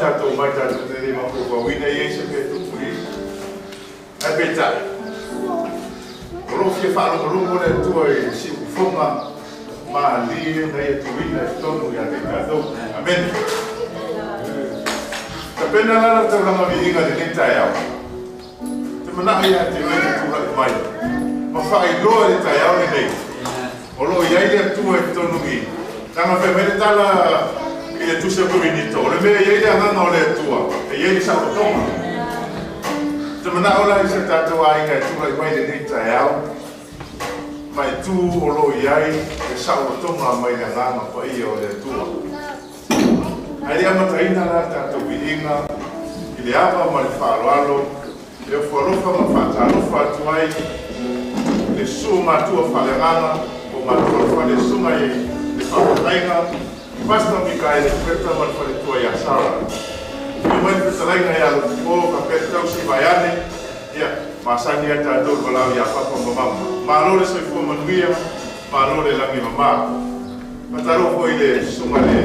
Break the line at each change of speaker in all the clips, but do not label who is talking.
tatou mai tatou te le mafaufauina e i ai se mea e tupu i ae peitai o loo fia faalogologo le Atua i le siufofoga malie na ia tuuina i totonu ia te i tatou. Amene. Tapena la lau taulaga viiga i lenei taeao. Te manao ia te oe te tulai mai ma faailoa i le taeao lenei o loo i ai le Atua i totonu i leaga fai mai le tala i le Tusi o Korinito, o le mea e i ai le agaga o le Atua e i ai le saolotoga. Te manao la i se tatou aiga e tulai mai lenei taeao ma e tu o loo i ai le saolotoga mai le agaga paia o le Atua. Ae le amataina la tatou viiga i le ava ma le faaaloalo e ofo alofa ma faatalofa atu ai le susu o matua faaleagaga o matua o le fale susuga i le faafetalaiga Pastor Mikaele Fueta ma le faletua ia Sara. Afio mai le fetalaiga ia Lotupo faapea le tausi vaeane, ia masani ai tatou le valaau ia Papa ma Mama. Malo le soifua manuia, malo le lagi mama. Faatalofa foi i le susuga i le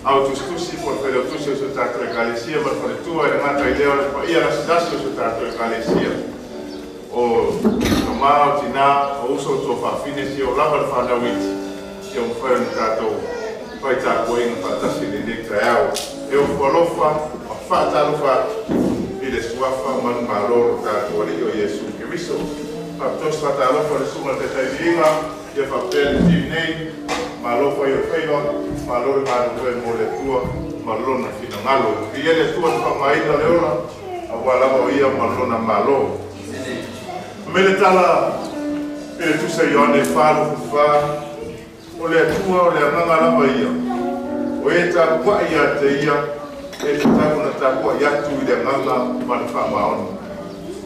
au tusitusi po o le failautusi o si o tatou Ekalesia ma le faletua, e le gata i lea o le paia lasilasi o si o tatou Ekalesia, o tama, o tina, o uso o tuafaafine, seia oo lava le fanau iti, ia mafai ona tatou fai tapuaiga faatasi i lenei taeao. E ofo alofa ma faatalofa atu i le suafa manumalo o lo tatou Alii o Iesu Keriso. Faapitoa se faatalofa i le susuga i le Taitai Viiga, ia faapea le team nei, malo fai o le faiva, malo le galulue mo le Atua ma lona finagalo. Viia le Atua le faaaogaina o le ola, aua lava o ia ma lona malo. Fai mai le tala i le Tusi a Ioane 4:24, o le Atua o le agaga lava ia, o e tapuai ia te ia, e tatau ona tapuai atu i le agaga ma le faamaoni.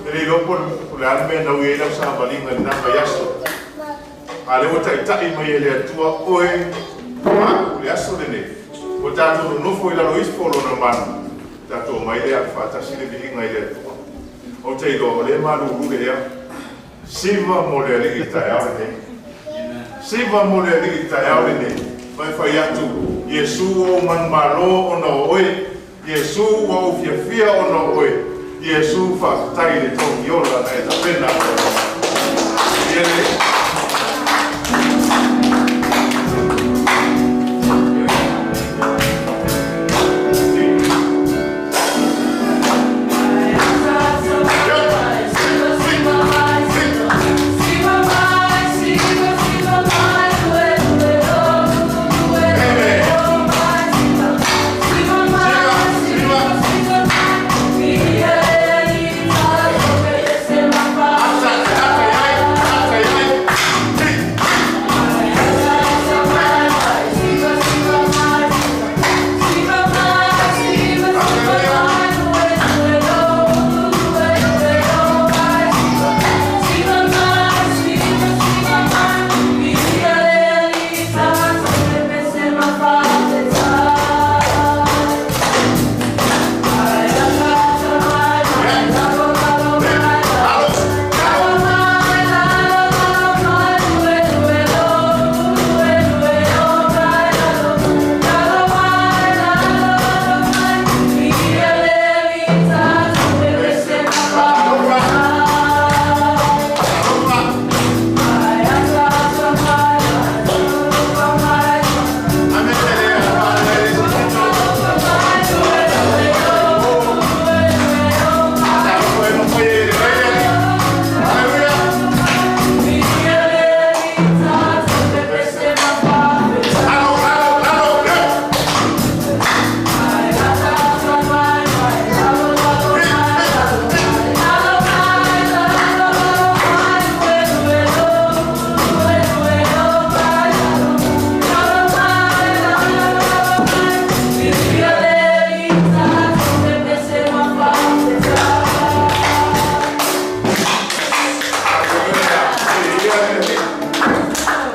E le iloa po o le a le mea na ui ai lau savaliga i lena vaiaso, a o lea ua taitai mai e le Atua oe ma a'u le aso lenei, ua tatou nonofo i lalo ifo o lona malu, tatou omai lea faatasi le viiga i le Atua. Ou te iloa o lea e malulu le ea. Siva mo le Alii i le taeao lenei. Siva mo le Alii i le taeao lenei. Ma e fai atu, Iesu ua ou manumalo ona o oe. Iesu ua ou fiafia ona o oe. Iesu faafetai i le togi ola na e tapena. Ia le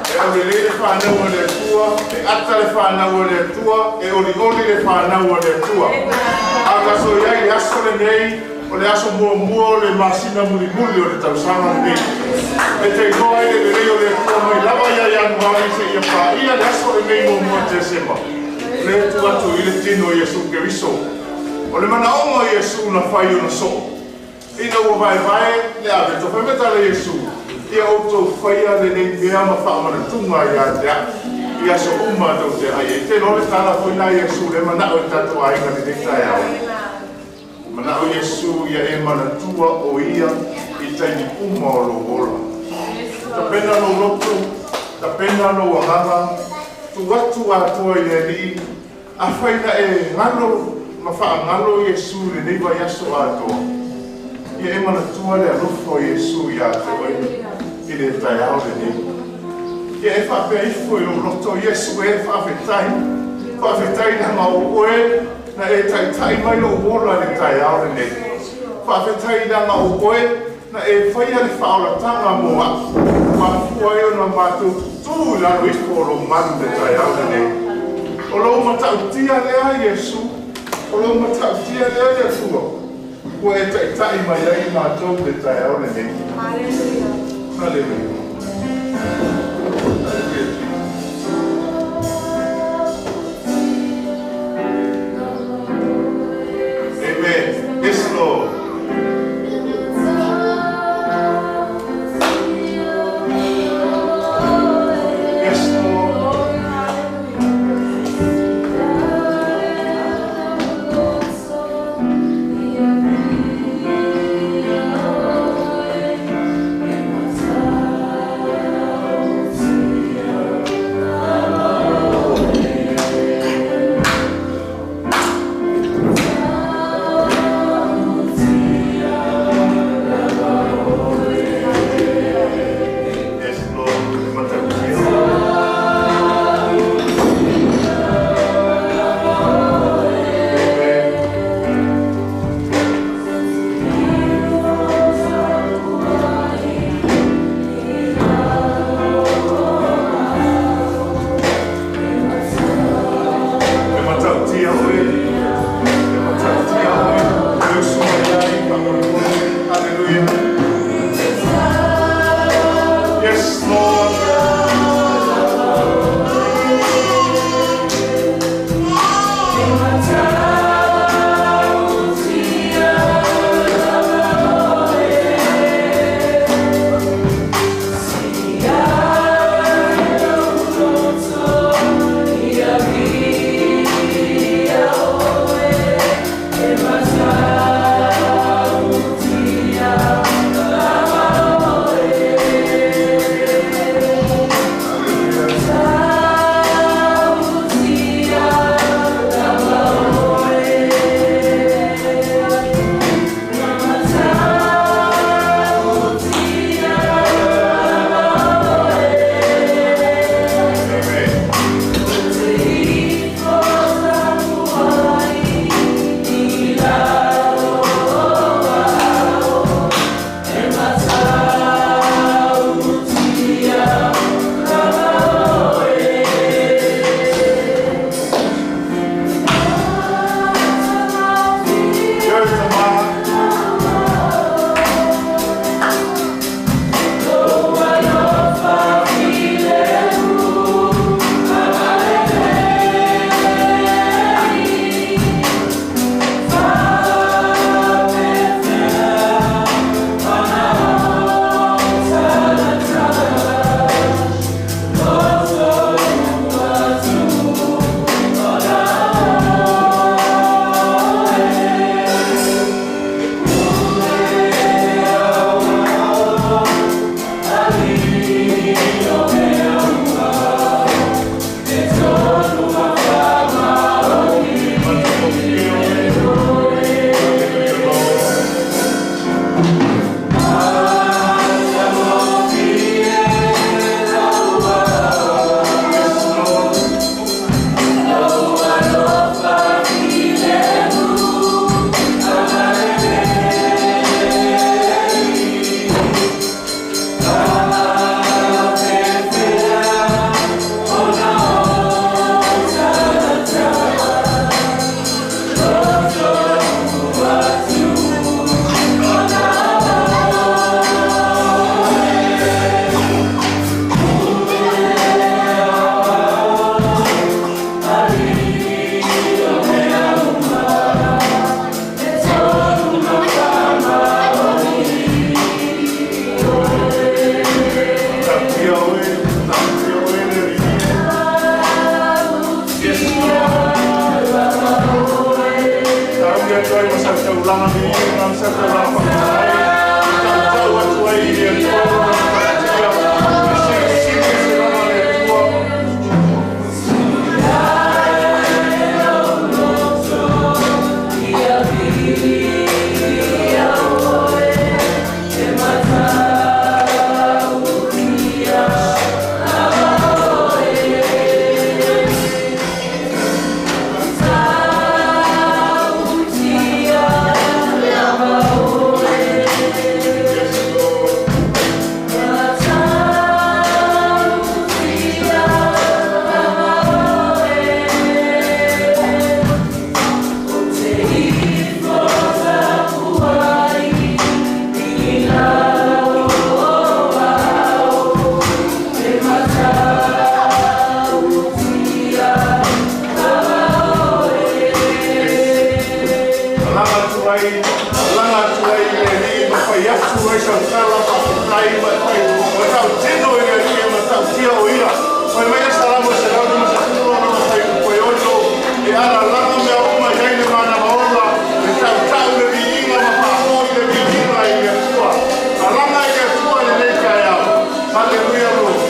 E aulelei le fanau a le Atua, e ata le fanau a le Atua, e olioli le fanau a le Atua. A o tatou i ai i le aso lenei, o le aso muamua o le masina mulimuli o le tausaga lenei. E te iloa ai le lelei o le Atua mai lava ia Ianuari seia paia le aso lenei muamua o Tesema. O lea e tuu atu i le tino o Iesu Keriso. O le manaoga o Iesu na fai ona soo, ina ua vaevae le ave fai mai tala Iesu, ia outou faia lenei mea ma faamanatuga ia te au i aso uma tou te ai ai. Te iloa le tala foi na Iesu le manao i tatou aiga lenei taeao. Manao Iesu ia e manatua o ia i taimi uma o lou ola. Tapena lou loto, tapena lou agaga, tuu atu atoa i le Alii, afai na e galo ma faagalo Iesu i lenei vaiaso atoa, ia e manatua le alofa o Iesu ia te oe i le taeao lenei. Ia e faapea ifo i lou loto, Iesu e faafetai, faafetai leaga o oe na e taitai mai lou ola i le taeao lenei. Faafetai leaga o oe na e faia le faaolataga mo au, mafua ai ona matou tutu i lalo ifo o lou malu le taeao lenei. O lou matautia lea Iesu, o lou matautia lea le Atua, ua e taitai mai ai matou le taeao lenei.
Hallelujah.
Hallelujah. Hallelujah, Jesus. Amen. Yes, Lord. Yes, Lord. taulaga viiga ma sau taulaga faafetai e tautau atu ai i le Atua lona matautia, e silisili ese lava le Atua. Yes, Lord. Alaga atu ai, alaga atu ai i le Alii ma fai atu ai sau tala faafetai ma e fai ma tautino i le Alii e matautia o Ia. Fai mai le Salamo 156, e alalaga mea uma i ai le manava ola, e tautau le viiga ma faafoi le viiga i le Atua. Alaga i le Atua i lenei taeao. Haleluia, Lord.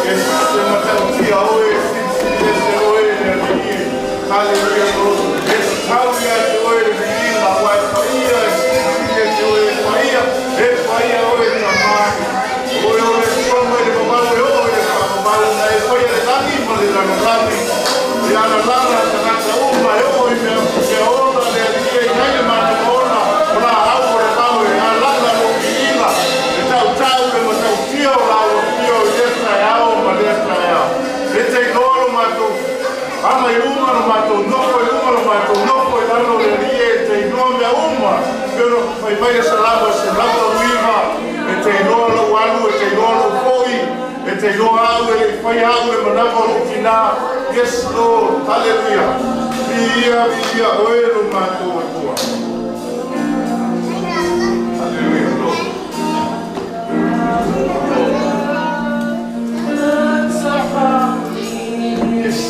E se matautia oe, silisili ese oe le Alii e. Haleluia, Lord. E tatau ia te oe le viiga, aua e paia, e silisili ese oe, e paia, e paia oe Tamā. Oe o le Atua mai le vavau e oo i le faavavau, na e faia le lagi ma le lalolagi. E alalaga tagata uma e oo i mea ola le Alii e i ai le manava ola, o laau o le vao e alaga lou viiga, e tautau le matautia o lau afio i lea taeao ma lea taeao. E te iloa lo matou aga i luga, lo matou nofo i luga, lo matou nofo i lalo, le Alii e te iloa mea uma. Pei ona fai mai le Salamo 109, e te iloa lou alu, e te iloa lou foi, e te iloa au e le'i faia au le manava o lou tinā. Yes, Lord. Haleluia. Viia, viia oe lo matou Atua. Haleluia, Lord. Yes.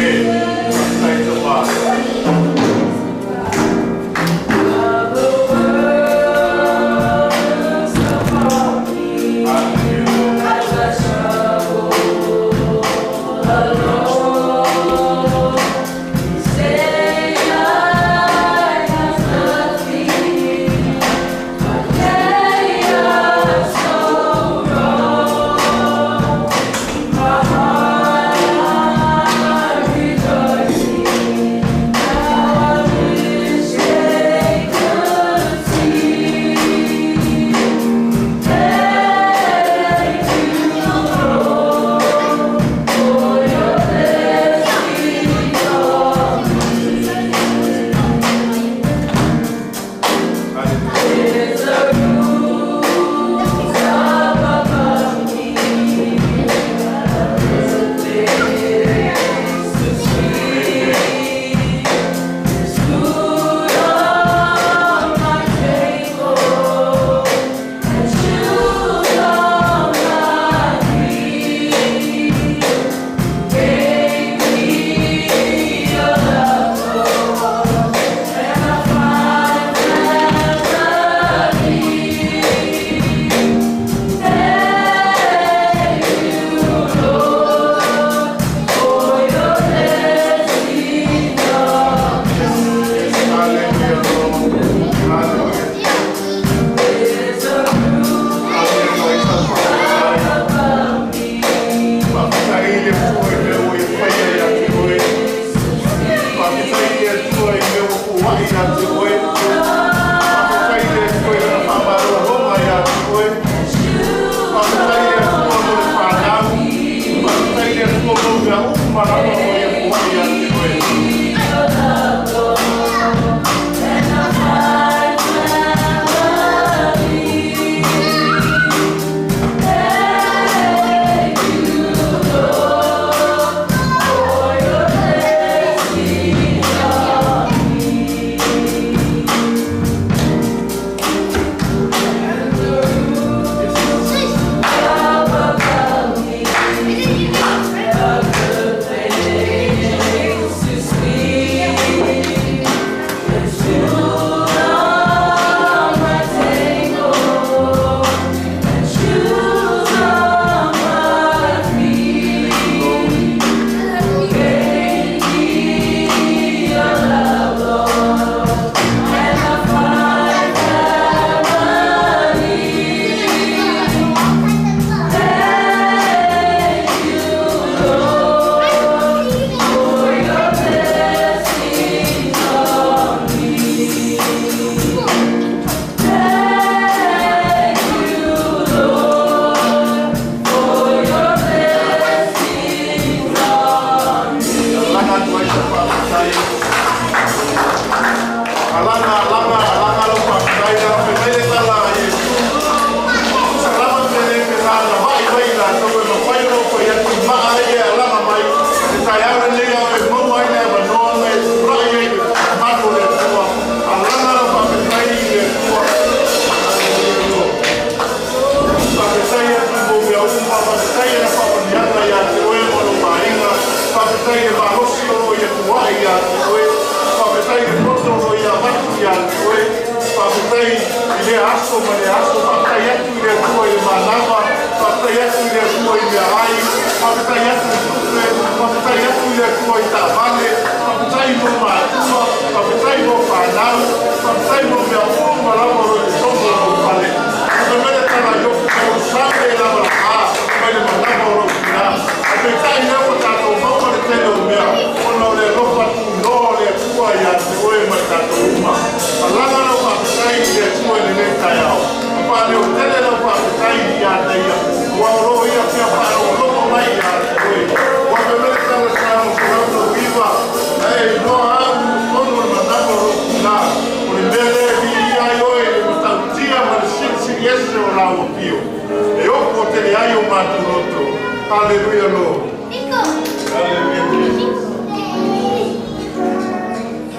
Amen. Amen. Faafetai Tamā. Haleluia, Lord. Haleluia. Yes, hallelujah, Lord. Hallelujah. Hallelujah. Faafetai i le Atua i mea ua e faia ia te oe. Faafetai i le Atua i mea ua foai ia te oe. uma lava o ia tuai ia te oe. Laga atu ai sa faafetai. Alaga, alaga, alaga lau faafetai. Lana fai mai le tala a Iesu, tusa lava pe le pe na vaivai i latou e mafai ona ou fai atu i maa ia e alaga mai le taeao lenei ao e maua ai le avanoa ma e tulai ai le mamalu o le Atua. Alaga lau faafetai i le Atua. Haleluia, Lord. Faafetai atu mo mea uma, faafetai i ana faamanuiaga ia te oe ma lou aiga, faafetai i le malosi o lo o ia tuai ia te oe, faafetai i le poto o lo o ia avatu ia te oe, faafetai i lea aso ma lea aso, faafetai atu i le Atua i le manava, faafetai atu i le Atua i meaai, faafetai atu i tupe, faafetai atu i le Atua i taavale, faafetai mo matua, faafetai mo fanau, faafetai mo mea uma lava o lo o i totonu o lou fale. Fai mai le tala a Iopu, tausame e lavalava mai le manava o lou tina. Ae peitai lea ua tatou maua le tele o mea, ona o le alofa tunoa o le Atua ia te oe ma i tatou uma. Alaga lau faafetai i le Atua i lenei taeao. Ma faaleo tele lau faafetai ia te ia, aua o lo o ia fia faalogologo mai ia te oe. Ua fai mai le tala Salamo 109, Ae iloa au i totonu o le manava o lou tina, o le mea lea e viia ai oe i le matautia ma le silisili ese o lau afio, e oko tele ai o matou loto. Hallelujah, Lord. Hallelujah, Jesus.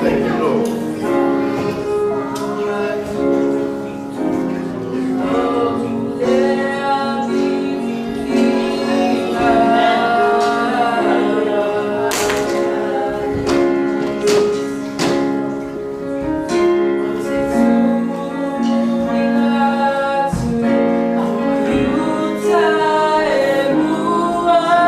Thank you, Lord.
Ooh.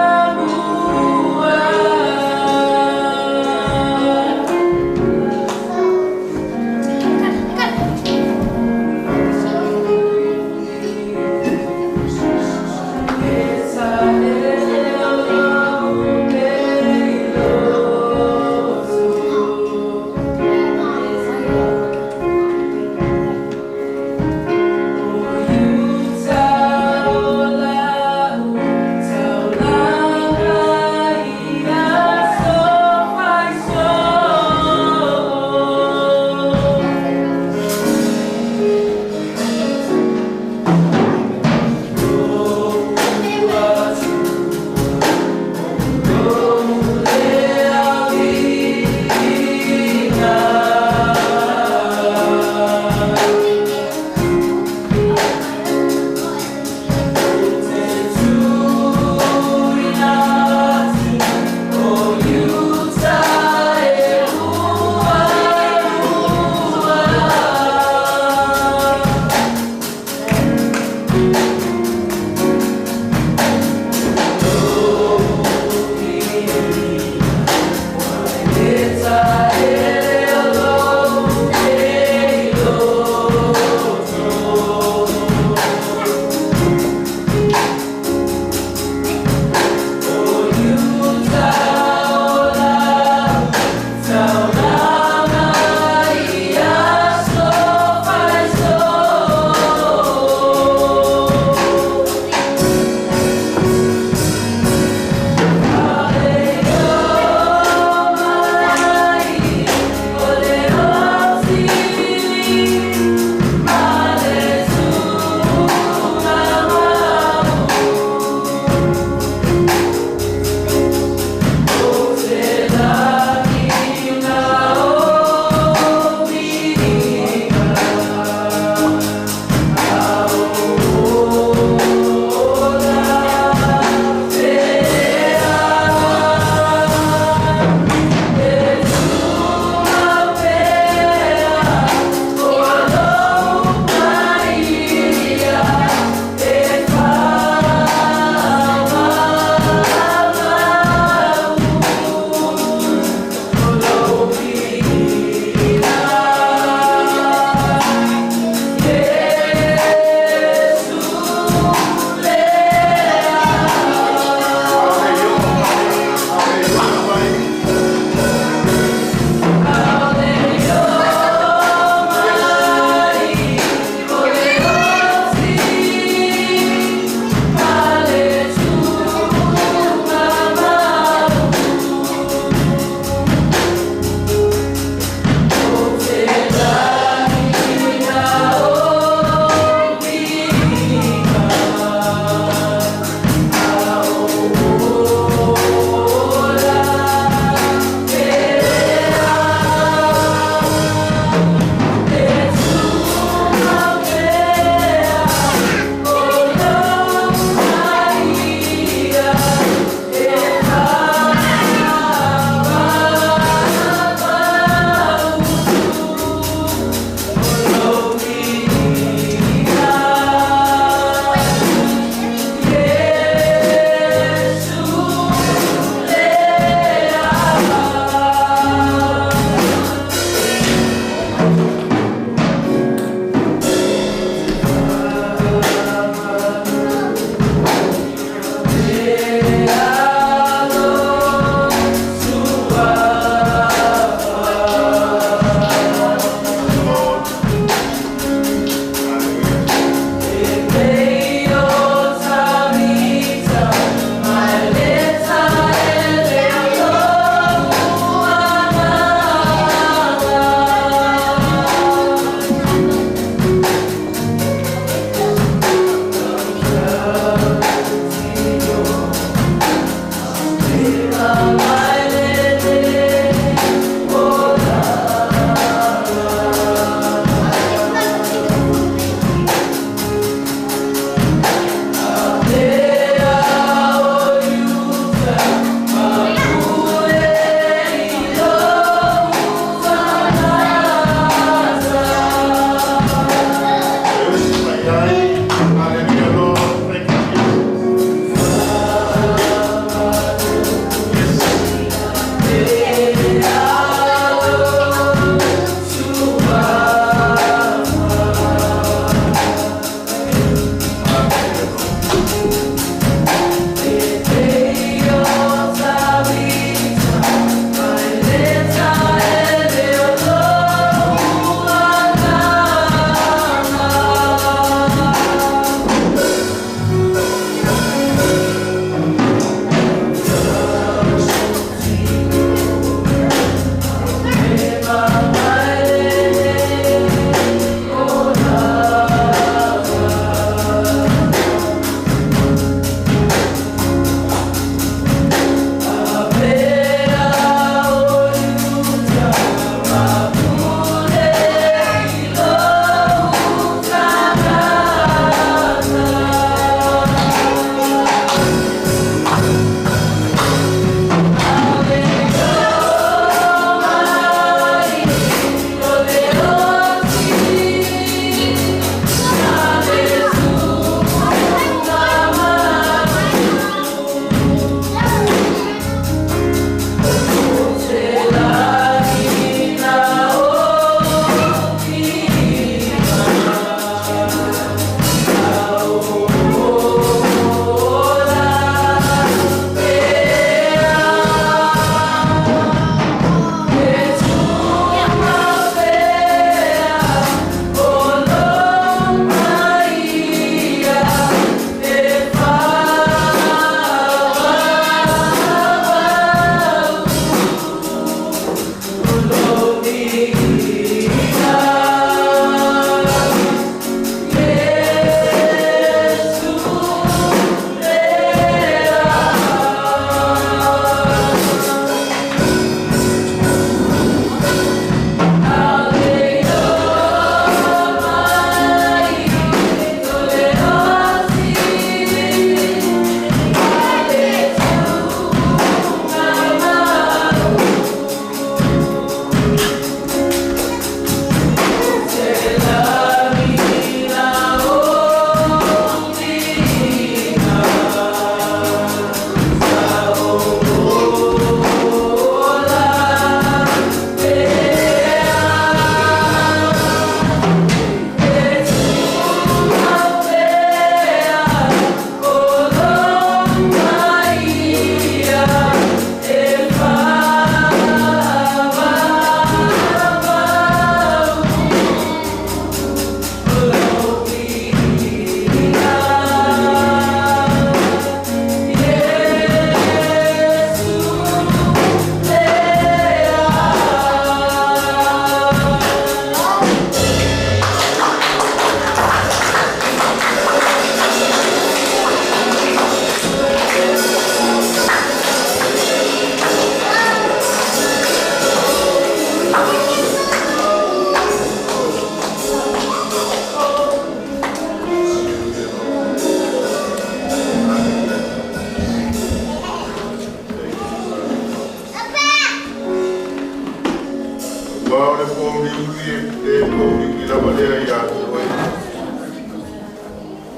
Aua o le pouliuli e le pouliuli lava lea ia te oe.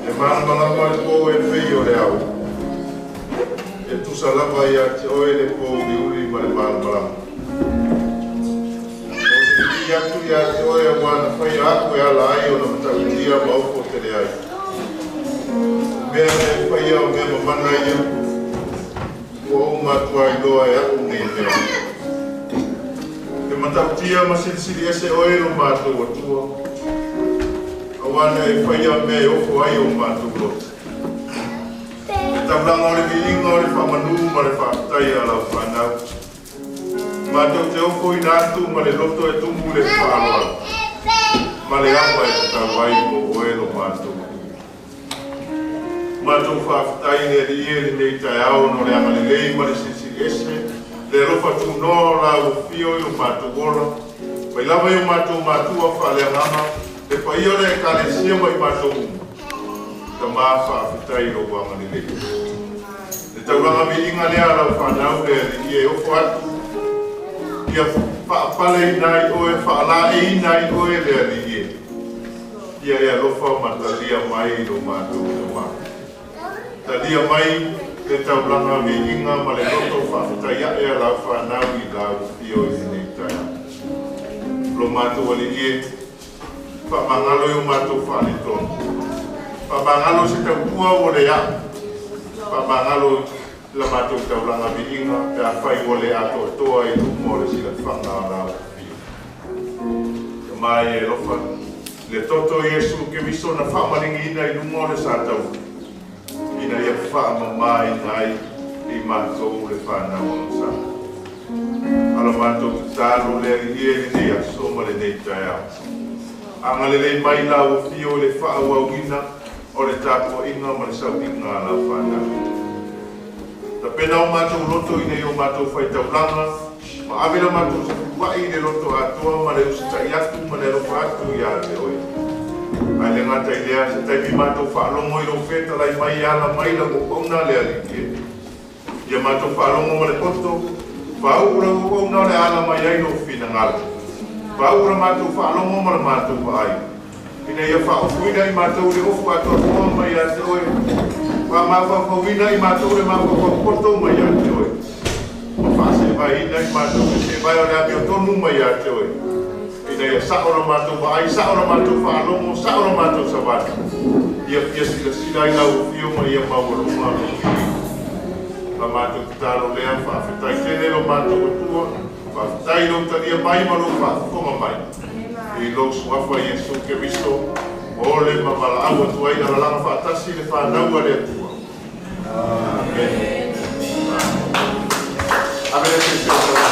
E malamalama le po e pei o le ao. E tusa lava ia te oe le pouliuli ma le malamalama. Ou te vivii atu ia te oe auā na faia a'u e ala ai ona matautia ma ofo tele ai. O mea na e faia o mea mamana ia, ua ou matuā iloa e a'u nei mea. E matautia ma silisili ese oe lo matou Atua, auā na e faia mea e ofo ai o matou loto. Le taulaga o le viiga o le faamanū ma le faafetai a lau fanau. Matou te ofoina atu ma le loto e tumu i le faaaloalo, ma le ava e tatau ai mo oe lo matou Alii. Matou faafetai le Alii e lenei taeao ona o le agalelei ma le silisili ese, le alofa tunoa o lau afio i lo matou ola, mai lava i o matou matua faaleagaga, le paia o le Ekalesia ma i matou uma. Tama faafetai i lou agalelei. Le taulaga viiga lea a lau fanau le Alii e ofo atu, ia faapaleina ai oe, faalaeiina ai oe le Alii e. Ia e alofa ma talia mai lo matou Tama. Talia mai le taulaga viiga ma le loto faafetai a'e a lau fanau i lau afio i lenei taeao. Lo matou Alii e, faamagalo i o matou faaletonu. Faamagalo se tautua ua le a'u. Faamagalo la matou taulaga viiga pe afai ua le atoatoa i luma o le silafaga o lau afio. Tama e alofa, le toto o Iesu Keriso na faamaligiina i luga o le sataua, ina ia faamamāina ai i matou le fanau agasala. A la matou tatalo le Alii e lenei aso ma lenei taeao. Agalelei mai lau afio i le faaauauina o le tapuaiga ma le sauiga a lau fanau. Tapena o matou loto ina ia o matou faitaulaga, ma ave la matou sefuluai i le loto atoa ma le usitai atu ma le alofa atu ia te oe. Ae le gata i lea, se taimi matou faalogo i lou fetalai mai e ala mai lau auauna le Alii e. Ia matou faalogo ma le poto, faauu lau auauna o le a ala mai ai lou finagalo. Faauu la matou faalogo ma la matou vaai, ina ia faaofuina i matou le ofu atoatoa mai ia te oe, faamafaufauina i matou le mafaufau poto mai ia te oe, ma faaseevaeina i matou le seevae o le amiotonu mai ia te oe, ina ia sa'o la matou vaai, sa'o la matou faalogo, sa'o la matou savali, ia fia silasila ai lau afio ma ia maualuga lou viiga. La matou tatalo lea, faafetai tele lo matou Atua, faafetai lou talia mai ma lou faafofoga mai. I lou suafa Iesu Keriso, o le ma valaau atu ai alalaga faatasi le fanau a le Atua. Amene. Ave le sese o tau.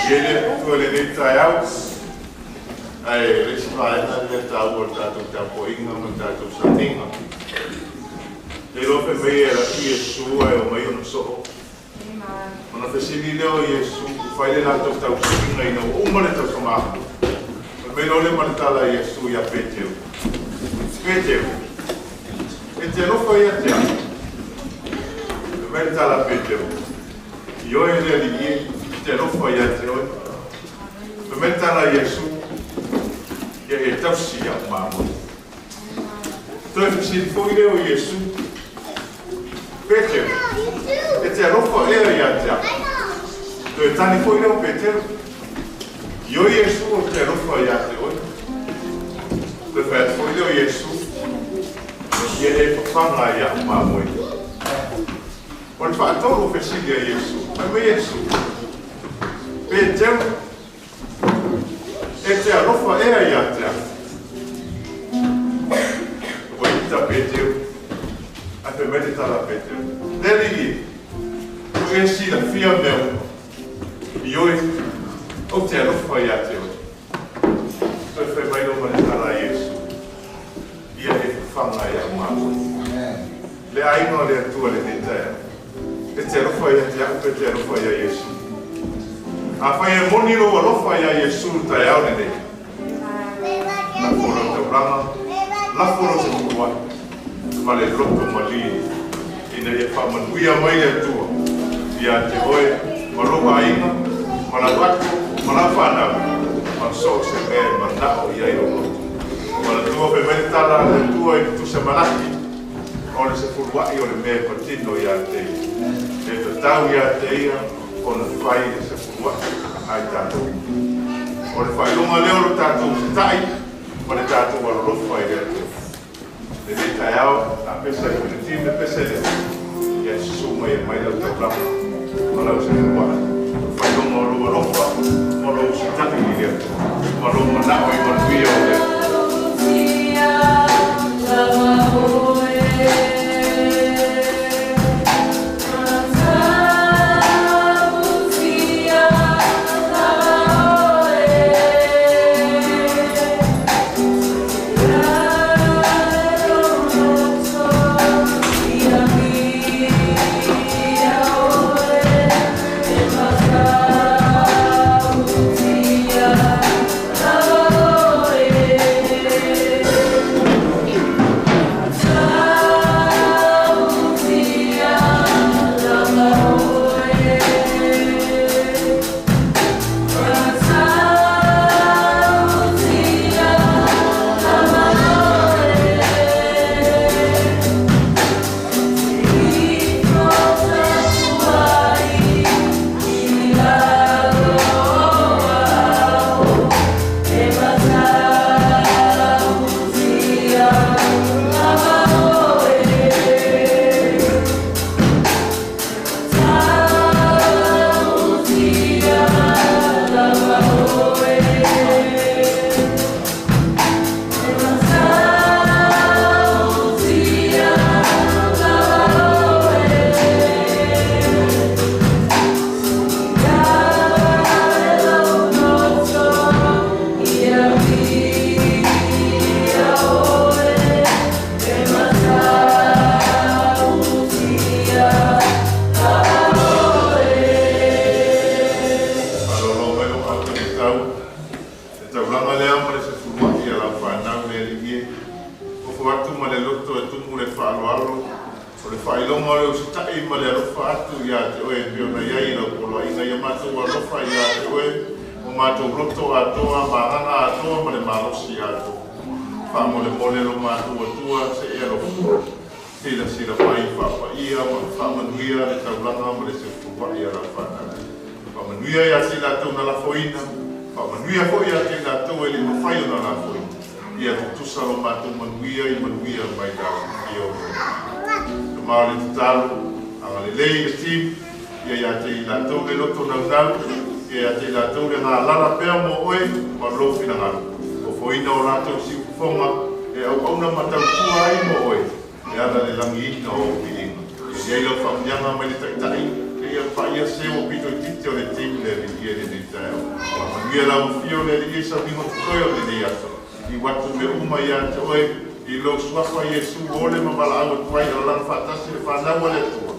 Ia le Atua i lenei taeao, ae le isi vaega lea taua o le tatou tapuaiga ma le tatou sauniga. Te iloa fai mai e alu atu Iesu ae omai ona soo. Ona fesili lea o Iesu, fai le latou tausiliga ina ua uma le tausamapu. Fai mai loa lea ma le tala a Iesu ia Peteru, Peteru, e te alofa ia te au? Fai mai le tala a Peteru, Ioe le Alii e, e te alofa ia te oe. Fai mai le tala a Iesu, Ia e tausi ia'u mamoe. Toe fesili foi lea o Iesu, Peteru, e te alofa ea ia te au? Toe tali foi lea o Peteru, Ioe Iesu ou te alofa ia te oe. Toe fai atu foi lea o Iesu, Ia e fafaga ia'u mamoe. O le faatolu o fesili a Iesu, fai mai Iesu, Peteru, e te alofa ea ia te au? Ua ita Peteru, ae fai mai le tala a Peteru, Le Alii e, ua e silafia mea uma, ioe, ou te alofa ia te oe. Toe fai mai loa ma le tala a Iesu, Ia e fafaga ia'u mamoe. Le aiga o le Atua i lenei taeao, e te alofa ia te au pe te alofa ia Iesu. Afai e moni lou alofa ia Iesu i le taeao lenei, lafo lau taulaga, lafo lau sefuluai ma le loto malie ina ia faamanuia mai le Atua ia te oe ma lou aiga ma lau ato ma lau fanau ma so o se mea e manao i ai lou loto. Manatua fai mai le tala a le Atua i le Tusi a Malaki, o le sefuluai o le mea e patino ia te ia. E tatau ia te ia ona fai le sefuluai a i tatou. O le faailoga lea o lo tatou usitai ma le tatou alolofa i le Atua. Lenei taeao, a pese atu i le team le pese lea, ia susu mai e aumai lau taulaga ma lau sefuluai. O le faailoga o lou alofa ma lou usitai i le Atua ma lou manao i manuia o le Atua. Faaaloalo mai lou ata matau, le taulaga lea ma le sefuluai a lau fanau le Alii e. Ofo atu ma le loto e tumu le faaaloalo, o le faailoga o le usitai ma le alofa atu ia te oe e pei ona i ai i lau poloaiga ia matou alofa ia te oe o matou loto atoa, ma agaga atoa ma le malosi atoa. Faamolemole lo matou Atua se i alofa. Silasila mai, faapaia ma faamanuia le taulaga ma le sefuluai a lau fanau. Faamanuia ia te i latou na lafoina, faamanuia foi ia te i latou e le i mafai ona lafoina. Ia tutusa lo matou manuia i manuia mai lau Afioga. Tama o le tatalo, agalelei le team, ia ia te i latou le loto naunau, ia ia te i latou le galala pea mo oe ma lou finagalo. Ofoina o latou siufofoga e auauna ma tautua ai mo oe e ala i le lagiina o ou viiga. Ia i ai lau faamanuiaga mai le Taitai seia paia seu o pito itiiti o le team le Alii e lenei taeao. Faamanuia lau afio le Alii i sauniga totoe o lenei aso. Liu atu mea uma ia te oe i lou suafa Iesu ua ole ma valaau atu ai alalaga faatasi le fanau a le Atua.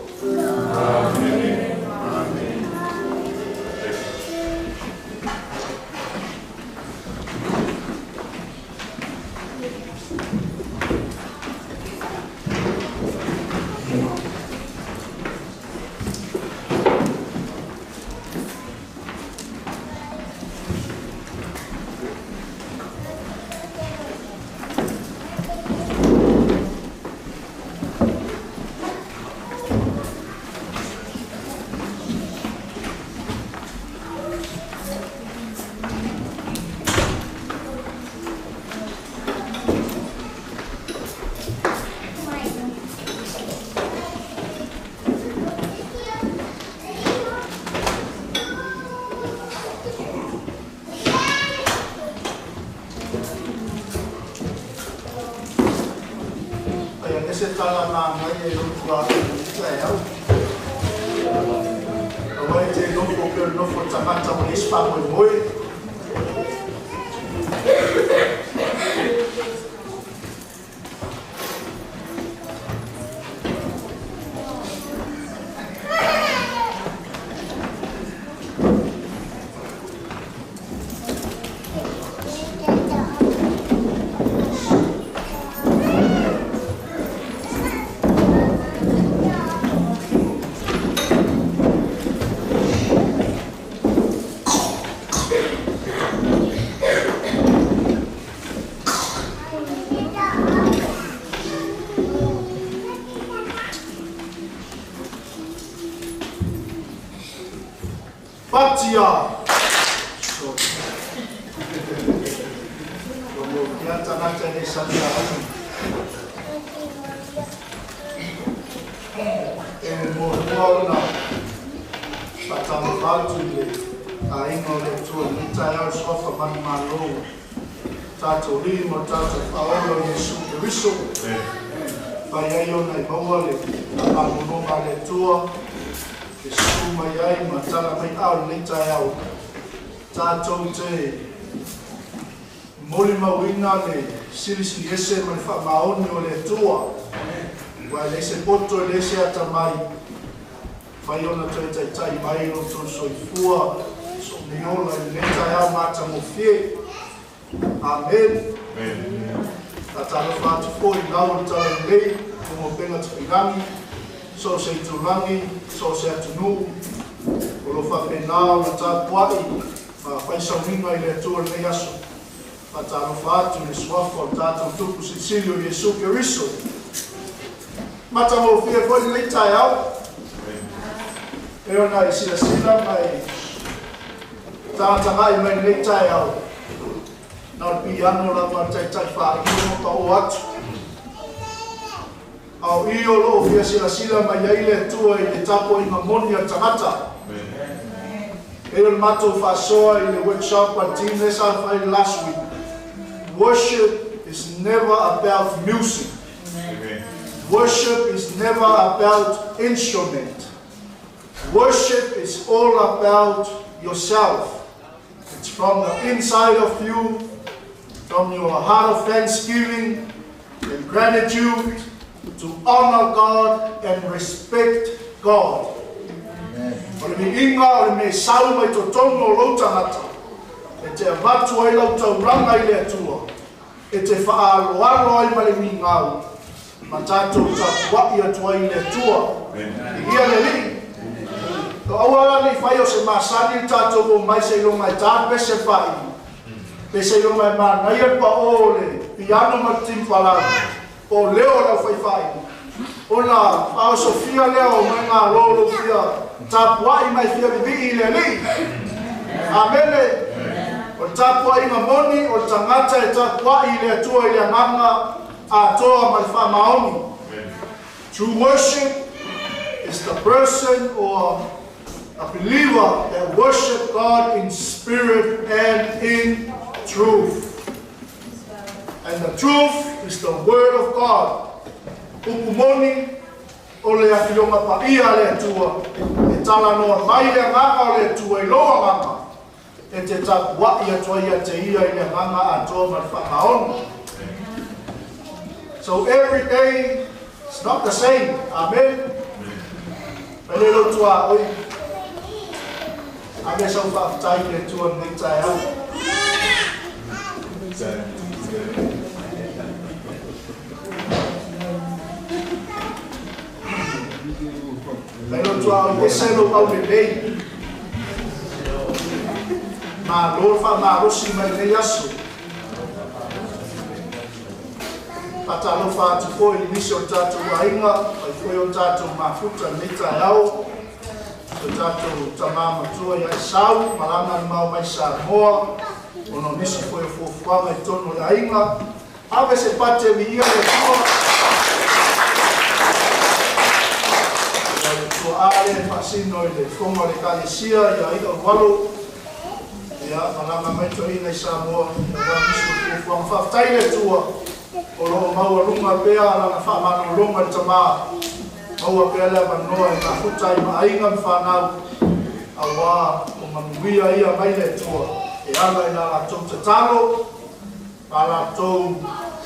Amene. Amene.
Ai ane se tala manaia i lou ituaga i lenei taeao. Aua e te nofo pea o le nofo a le tagata ua leai se faamoemoe. Pati a. Sorry. Ua molia tagata e le sali aoga. E muamua ona faatalofa atu i le aiga o le Atua i lenei taeao i le suafa manumalo o tatou Alii ma lo tatou Faaola o Iesu Keriso. Fai ai ona e maua le faamalologa a le Atua e susu mai ai ma tala mai ao i lenei taeao. Tatou te molimauina le silisili ese ma le faamaoni o le Atua. Ua e leai se poto e leai se atamai, mafai ona toe taitai mai lo outou soifua sooniola i lenei taeao matagofie. Amen. Faatalofa atu foi i lau o le Talalelei, luga o upega tafailagi, so o se itulagi, so o se atunuu, o lo o faapena ona tapuai ma fai sauniga i le Atua i lenei aso. Faatalofa atu i le suafa o le tatou Tupu Silisili o Iesu Keriso. Matagofie foi lenei taeao. E ona e silasila ma e tagatagai mai lenei taeao, na o le piano lava le taitai faailo ma pao atu. A o i o loo fia silasila mai ai le Atua i le tapuaiga moni a le tagata. E o le matou faasoa i le workshop a le team lea sa fai last week. Worship is never about music. Worship is never about instrument. Worship is all about yourself. It's from the inside of you, from your heart of thanksgiving and gratitude to honor God and respect God. O le viiga o le mea sau mai totonu o lou tagata, e te avatu ai lau taulaga i le Atua, e te faaaloalo ai ma le migao, ma tatou tapuai atu ai i le Atua. Viia le Alii. To aua la nei fai o se masani le tatou omai seiloga e ta le pese faaiu. Pe seiloga e manaia le paʻō o le piano ma le timpalani, po o leo o le aufaifaaiu. Ona faaosofia lea o maigālō lou fia tapuai mai fia vivii i le Alii. Amene. O le tapuaiga moni o le tagata e tapuai i le Atua i le agaga atoa ma le faamaoni. True worship is the person or a believer that worship God in spirit and in truth. And the truth is the word of God. Upu moni o le afioga paia a le Atua, e talanoa mai le agaga o le Atua i lou agaga, e te tapuai atu ai ia te ia i le agaga atoa ma le faamaoni. So every day it's not the same. Amen. Mai le lou tuaoi. Ave sau faafetai i le Atua i lenei taeao. Mai lou tuaoi, ese lou aulelei. Malo le faamalosi mai lenei aso. Faatalofa atu foi i nisi o le tatou aiga, mai foi o tatou mafuta i lenei taeao. O tatou tamā matua ia Esau, malaga le mao mai Samoa, ona o nisi foi o fuafuaga i totonu o le aiga. Ave se pate viia le Atua. Ia le tuaa lea e faasino i le fofoga o le Ekalesia ia I'a Ualo. Ia, malaga mai toeaiina i Samoa, aua nisi o fuafuaga. Faafetai i le Atua o lo o maualuga pea lana faamalologa i le tamā. Maua pea le avanoa e mafuta ai ma aiga ma fanau, auā o manuia ia mai le Atua e ala i la latou tatalo ma latou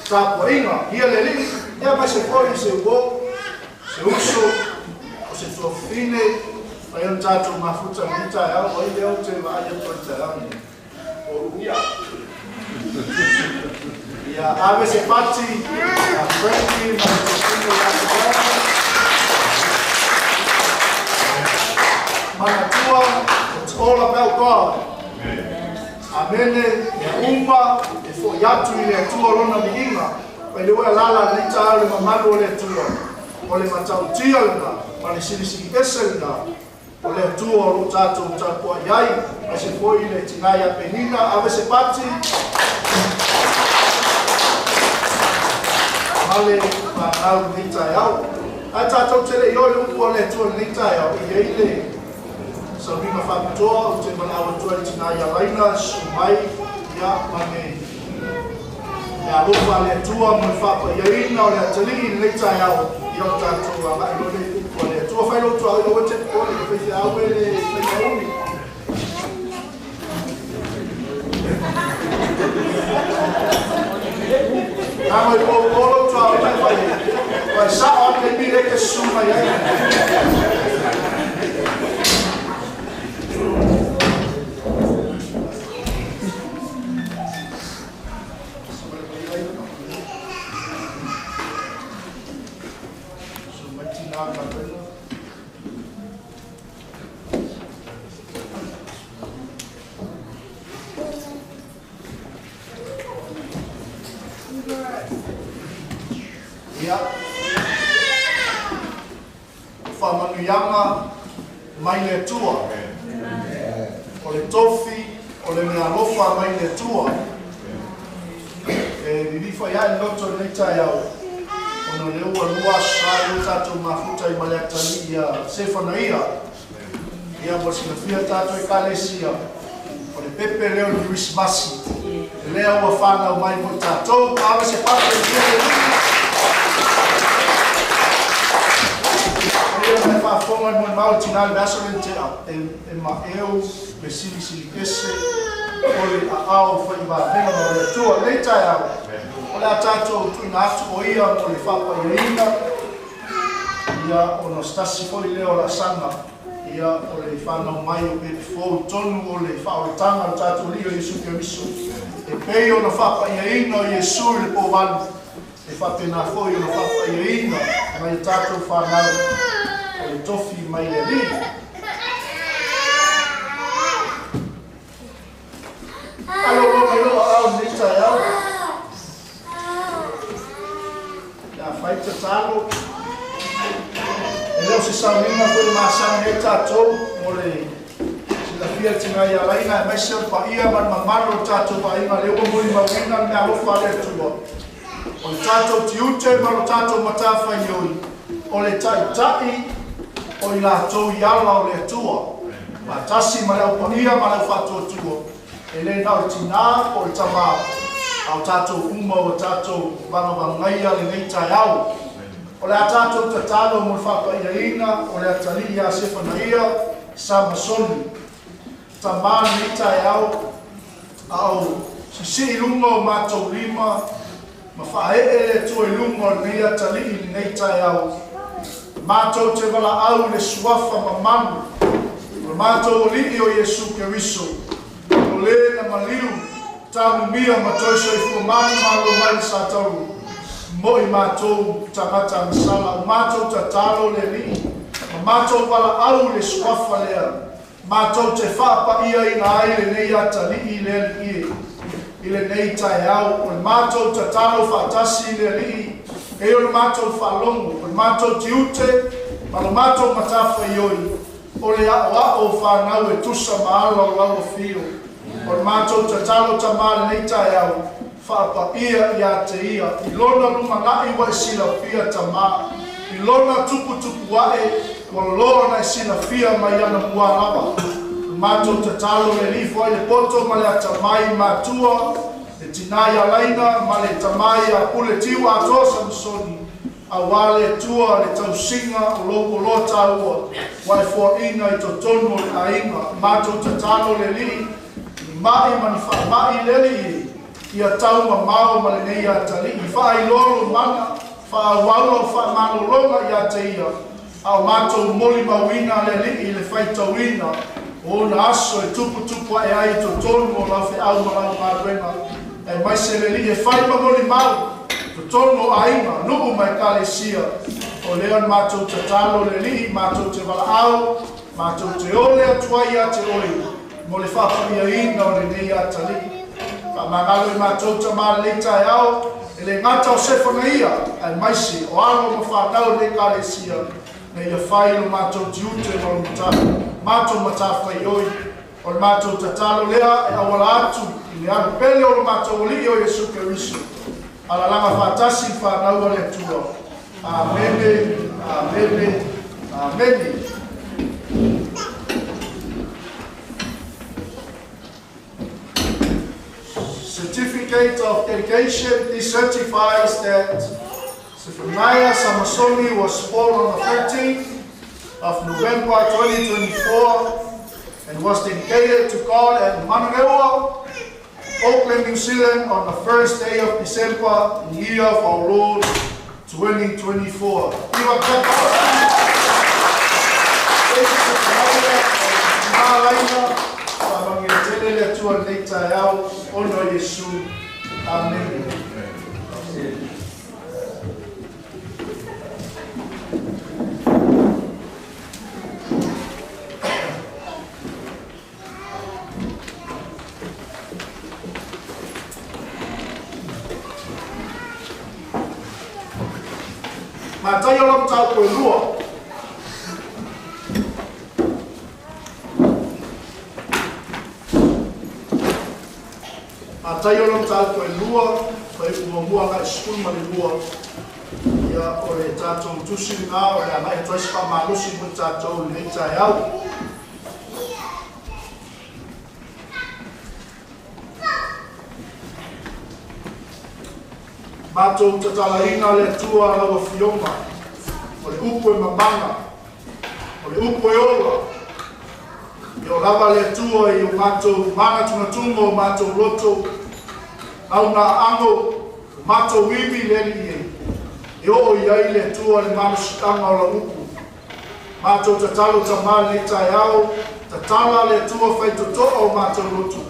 tapuaiga. Ia le Alii, ia aemaise foi se uo, se uso, o se tuafafine, mai ona tatou mafuta i lenei taeao, o ai lea ou te vaai atu ai i le taeao lenei? O Uia. Ia ave se pati ia Frankie ma le tuafafine ia Joanna. Manatua, it's all about God. Amene, mea uma e foʻi atu i le Atua lona viiga, mai le ua e alaala lenei taeao i le mamalu o le Atua, o le matautia lena ma le silisili ese lena. O le Atua o lo tatou tapuai ai, aemaise foi le tina ia Penina, ave se pati ma le fanau i lenei taeao. Ae tatou te le i o i le upu a le Atua i lenei taeao, e i ai le sauniga faapitoa ou te valaau atu ai i le tina ia Laina, susu mai, ia, ma le alofa a le Atua mo le faapaiaina o le atalii i lenei taeao, ia o tatou agai loa lea i upu a le Atua. Fai lou tuaoi, aua e te popole, o faifeau e le faimauli. Tago i poupou lou tuaoi mai fai ai. Ua e sao lava le taimi lea e te susu mai ai. Ia, o faamanuiaga mai le Atua. O le tofi, o le meaalofa mai le Atua. E lilifa i ai le loto i lenei taeao, ona o lea ua 2 aso sa lea ua tatou mafuta ai ma le atalii ia Sefanaia. Ia, mo le silafia tatou Ekalesia, o le pepe lea o le Kerisimasi, lea ua fanau mai mo i tatou. Ave se pate i le Alii. Ia, mai faafofoga i molimau le tina i le vaiaso lea na tea, e maeu le silisili ese o le aao fai vavega o le Atua. I lenei taeao, o le a tatou tuuina atu o ia mo le faapaiaina, ia, ona o se tasi foi lea o laasaga, ia, o le fanau mai o pepe fou i totonu o le faaolataga o le tatou Alii o Iesu Keriso. E pei ona faapaiaina o Iesu i le poualu, e faapena foi ona faapaiaina mai a tatou fanau o le tofi mai le Alii. Alolo mai lou aao i lenei taeao. Le a fai tatalo. E le o se sauniga foi e masani ai tatou mo le silafia tina ia Laina, aemaise o le paia ma le mamalu o le tatou aiga lea ua molimauina le meaalofa a le Atua. O le tatou tiute ma lo tatou matafaioi, o le taitai o i latou i ala o le Atua, faatasi ma le au paia ma le au faatuatua, e le na o le tinā po o le tamā, a o tatou uma ua tatou vagavagaia lenei taeao. O le a tatou tatalo mo le faapaiaina o le atalii ia Sefanaia Samasoni. Tamā lenei taeao, a o sisii luga o matou lima ma faaee le Atua i luga o lenei atalii i lenei taeao. Matou te valaau i le suafa mamalu o le matou Alii o Iesu Keriso, o le na maliu, tanumia ma toe soifua manumalo mai le Satauru, mo i matou tagata agasala. O matou tatalo le Alii ma matou valaau i le suafa lea, matou te faapaiaina ai lenei atalii i le Alii e i lenei taeao. O le matou tatalo faatasi i le Alii, e o le matou faalogo, o le matou tiute ma le matou matafaioi, o le aoao o fanau e tusa ma ala o lau afio. O le matou tatalo tamā lenei taeao, faapaia ia te ia, i lona lumanai ua e silafia tamā, i lona tuputupu ae ua loa ona e silafia mai ana mua lava. O le matou tatalo le Alii, foai le poto ma le atamai matua, le tinā ia Laina ma le tamā ia Pule Tiu atoa Samasoni, aua le Atua le tausiga o lou oloa taua ua e foaina i totonu o le aiga. Matou tatalo le Alii, ni mai ma ni faamai le Alii e ia tau mamao ma lenei atalii. Faailoa lou mana, faaauau lau faamalologa ia te ia, a o matou molimauina le Alii i le faitauina o ona aso e tuputupu ae ai i totonu o lau feau ma lau galuega, aemaise le Alii e fai ma molimau totonu o aiga, nuu ma ekalesia. O lea o le matou tatalo le Alii, matou te valaau, matou te ole atu ai ia te oe mo le faapaiaina o lenei atalii. Faamagalo i matou tamā lenei taeao, E le gata o Sefanaia, aemaise o alo ma fanau o lenei Ekalesia, ina ia fai lo matou tiute ma lo matou matafaioi. O le matou tatalo lea e auala atu i le alu pele o lo matou Alii o Iesu Keriso. Alalaga faatasi i fanau a le Atua. Amene, amene, amene. Certificate of Dedication. This certifies that Zephaniah Samasoni was born on the 13th of November 2024 and was dedicated to God at Manurewa, Auckland, New Zealand on the first day of December in the year of our Lord 2024. Give a clap. Faamanuia tele le Atua i lenei taeao ona o Iesu. Amene. Mataio la mataupu e 2. Mataio la mataupu e 2, fuaiupu muamua agai 12. Ia, o le tatou tusi lena o le agai atu ai se faamalosi mo i tatou i lenei taeao. Matou tatalaina le Atua lau Afioga, o le upu e mamana, o le upu e ola. Ia o lava le Atua i o matou manatunatuga o matou loto, au na ago, o matou ivi le alii e, e oo i ai le Atua le malosiaga o lau upu. Matou tatalo tamā i lenei taeao, tatala le Atua faitotoa o matou loto.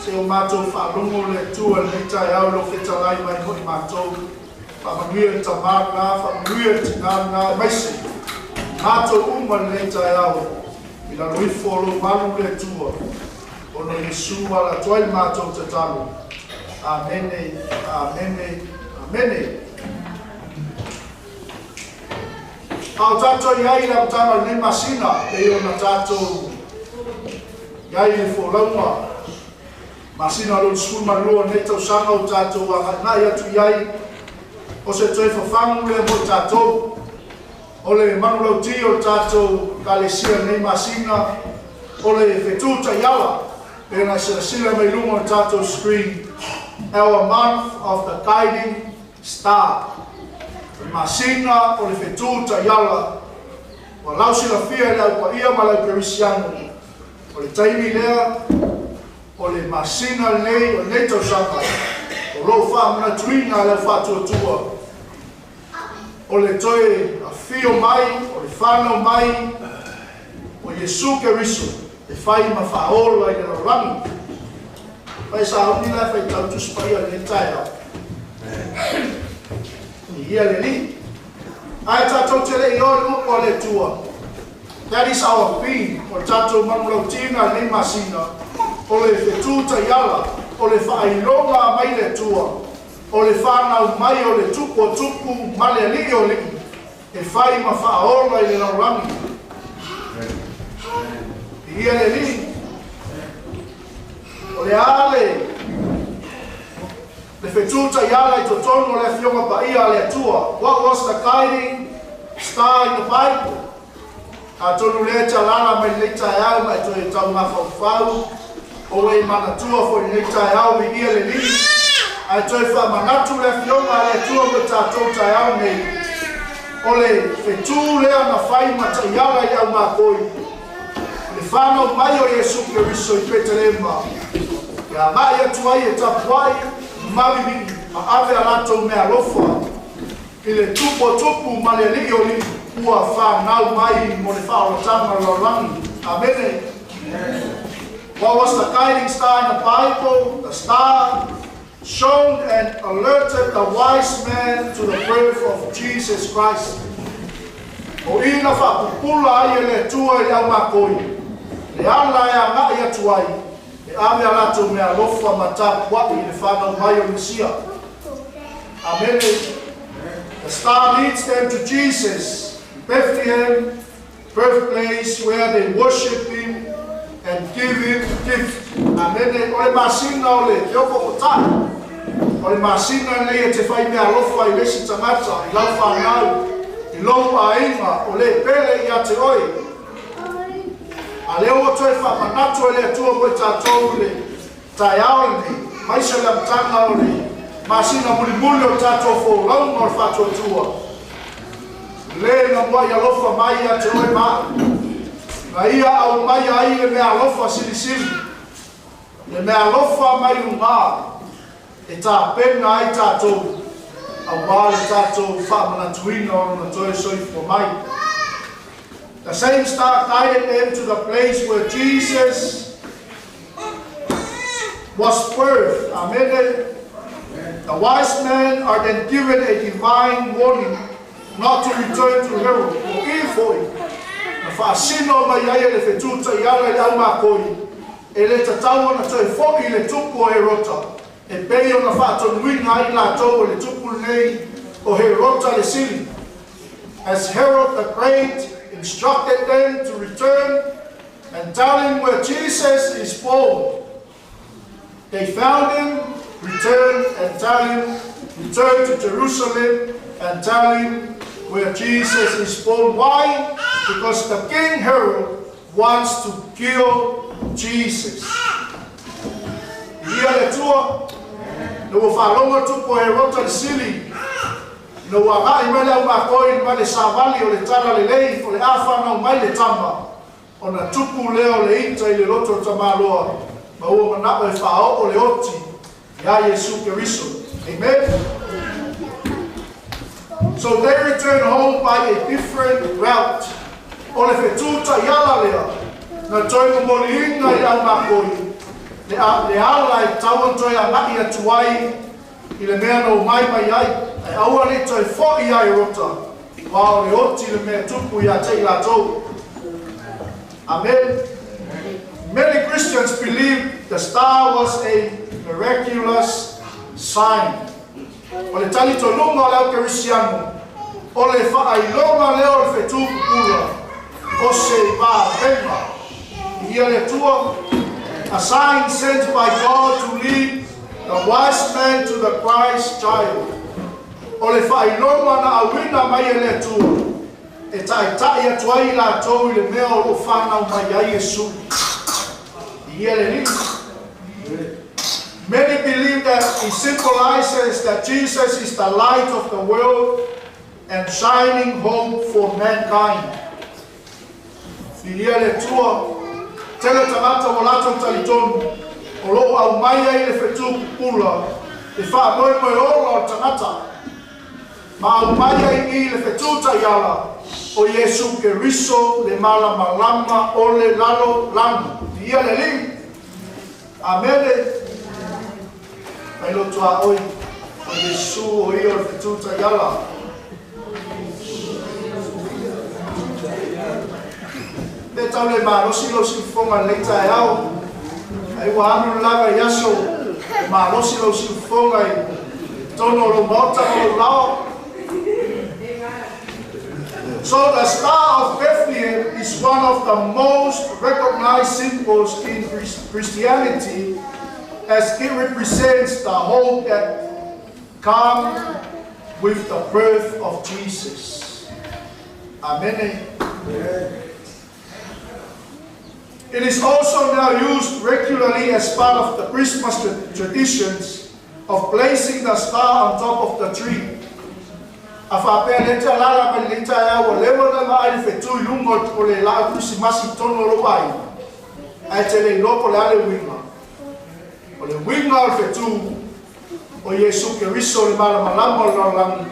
Se o matou faalogo le Atua i lenei taeao i lou fetalai mai mo i matou. Faamanuia le tamā lena, faamanuia le tinā lena, aemaise matou uma i lenei taeao. I lalo ifo o lou malu le Atua, ona o Iesu ala atu ai le matou tatalo. Amene, amene, amene. A o tatou i ai i le amataga o lenei masina, pei ona tatou i ai i le folauga masina lona 12 o lenei tausaga o tatou againai atu i ai, o se toe fafagu lea mo i tatou. O le manulauti o le tatou Ekalesia i lenei masina, o le fetū taiala, pei ona e silasila mai luga o le tatou screen, our month of the guiding star. O le masina o le fetū taiala, ua lausilafia e le au paia ma le au kerisiano. O le taimi lea, o le masina lenei o lenei tausaga, o loo faamanatuina e le au faatuatua, o le toe afio mai, o le fanau mai o Iesu Keriso e fai ma faaola i le lalolagi. Fai sauni la e faitau Tusi Paia i lenei taeao. Viia le Alii. Ae tatou te le i o i le upu a le Atua. That is our theme, o le tatou manulautina i lenei masina, o le fetū taiala, o le faailoga mai le Atua, o le fanau mai o le Tupu o tupu ma le Alii o alii, e fai ma faaola i le lalolagi. Viia le Alii. O le a le fetū taiala i totonu o le Afioga Paia a le Atua? What was the guiding star in the Bible? Atonu lea e te alaala mai lenei taeao ma e toe taumafaufau o e manatua foi lenei taeao, viia le Alii. Ae toe faamanatu le Afioga a le Atua mo i tatou taeao nei, o le fetū lea na fai ma taiala i le aumakoi, le fanau mai o Iesu Keriso i Petelema, e agai atu ai e tapuai ma vivii ma ave a latou meaalofa i le Tupu o tupu ma le Alii o alii ua fanau mai mo le faaolataga o le lalolagi. Amene. What was the guiding star in the Bible? The star shone and alerted the wise men to the birth of Jesus Christ. O i na faapupula ai e le Atua i le aumakoi, le ala e agai atu ai, e ave a latou meaalofa ma tapuai i le fanau mai o le Mesia. Amene. The star leads them to Jesus, Bethlehem, birthplace where they worship him and give him gift. Amene. O le masina o le teoko o tae. O le masina nei e te whai mea alofa i lesi tangata, i lau whanau, i lou aiga, o le pele i a te oe. A lea ua toe faamanatu e le Atua mo i tatou le taeao lenei, aemaise le amataga o le masina mulimuli o tatou folauga o le faatuatua. Le na muai alofa mai ia te oe ma au. Na ia aumaia ai le meaalofa silisili, le meaalofa mai luga e tapena ai tatou aua le tatou faamanatuina o lona toe soifua mai. The same star guided them to the place where Jesus was birthed. Amen. The wise men are then given a divine warning not to return to Herod. O i foi, na faasino mai ai e le fetu taiala i le aumakoi, e le tatau ona toe fo'i i le tupu o Herota, e pei ona faatonuina ai latou e le tupu lenei o Herota le Sili. As Herod the Great instructed them to return and tell him where Jesus is born. They found him, returned and tell him, return to Jerusalem and tell him where Jesus is born. Why? Because the King Herod wants to kill Jesus. Ia le Atua, na ua faalogo tupu o Herota le Sili, na ua agai mai le aumakoi ma le savali o le tala lelei o le a fanau mai le tama, ona tupu lea o le ita i le loto o tamaloa, ma ua manao e faaoo le oti iā Iesu Keriso. Amen. So they return home by a different route. O le fetu taiala lea, na toe momoliina i le aumakoi, le, a, le ala e tatau ona toe agai atu ai i le mea na omai mai ai, ae aua ne i toe fo'i iā Herota, aua o le oti le mea e tupu ia te i latou. Amen. Many Christians believe the star was a miraculous sign. O le talitonuga o le au Kerisiano, o le faailoga lea o le fetu pupula, o se vavega i ia le Atua, a sign sent by God to lead the wise men to the Christ child. O le faailoga na auina mai e le Atua, e ta'ita'i atu ai i latou i le mea o lo o fanau mai ai Iesu. I ia le Alii. Many believe that it symbolizes that Jesus is the light of the world and shining hope for mankind. I ia le Atua, tele tagata ua latou talitonu o lo o aumai ai le fetu pupula e faamoemoe ola o le tagata. Ma aumai ai i le fetu taiala o Iesu Keriso le malamalama o le lalolagi. I ia le Alii. Amene. Mai loto a oi, o Iesu o ia o le fetu taiala. Me tau le malosi lou siufofoga i lenei taeao. Ai ua alu le lava i aso e malosi lou siufofoga i totonu o lou maota ma lou lao. So the Star of Bethlehem is one of the most recognized symbols in Christianity as it represents the hope that comes with the birth of Jesus. Amene. It is also now used regularly as part of the Christmas traditions of placing the star on top of the tree. A faapea lea te alaala mai lenei taeao ua leva ona vaai le fetu i luga o le laau Kerisimasi i totonu o lou aiga, ae te le iloa po o le a le uiga. O le uiga o le fetu o Iesu Keriso le malamalama o le lalolagi,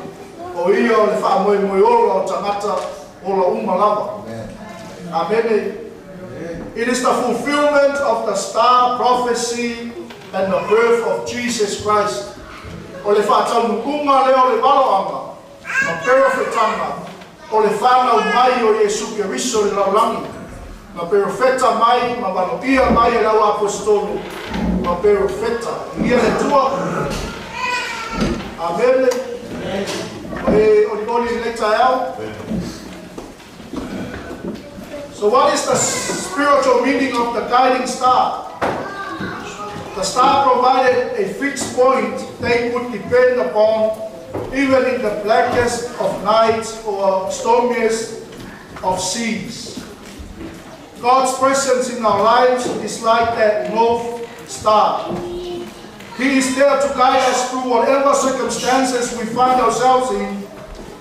o ia o le faamoemoe ola o tagata ola uma lava. Amene. It is the fulfillment of the star prophecy and the birth of Jesus Christ. O le faataunuuga lea o le valoaga ma perofetaga o le fanau mai o Iesu Keriso i le lalolagi, na perofeta mai ma valoia mai e le au aposetolo ma perofeta. Ia le Atua. Amene. E olioli i lenei taeao. So what is the spiritual meaning of the guiding star? The star provided a fixed point they could depend upon even in the blackest of nights or stormiest of seas. God's presence in our lives is like that North Star. He is there to guide us through whatever circumstances we find ourselves in,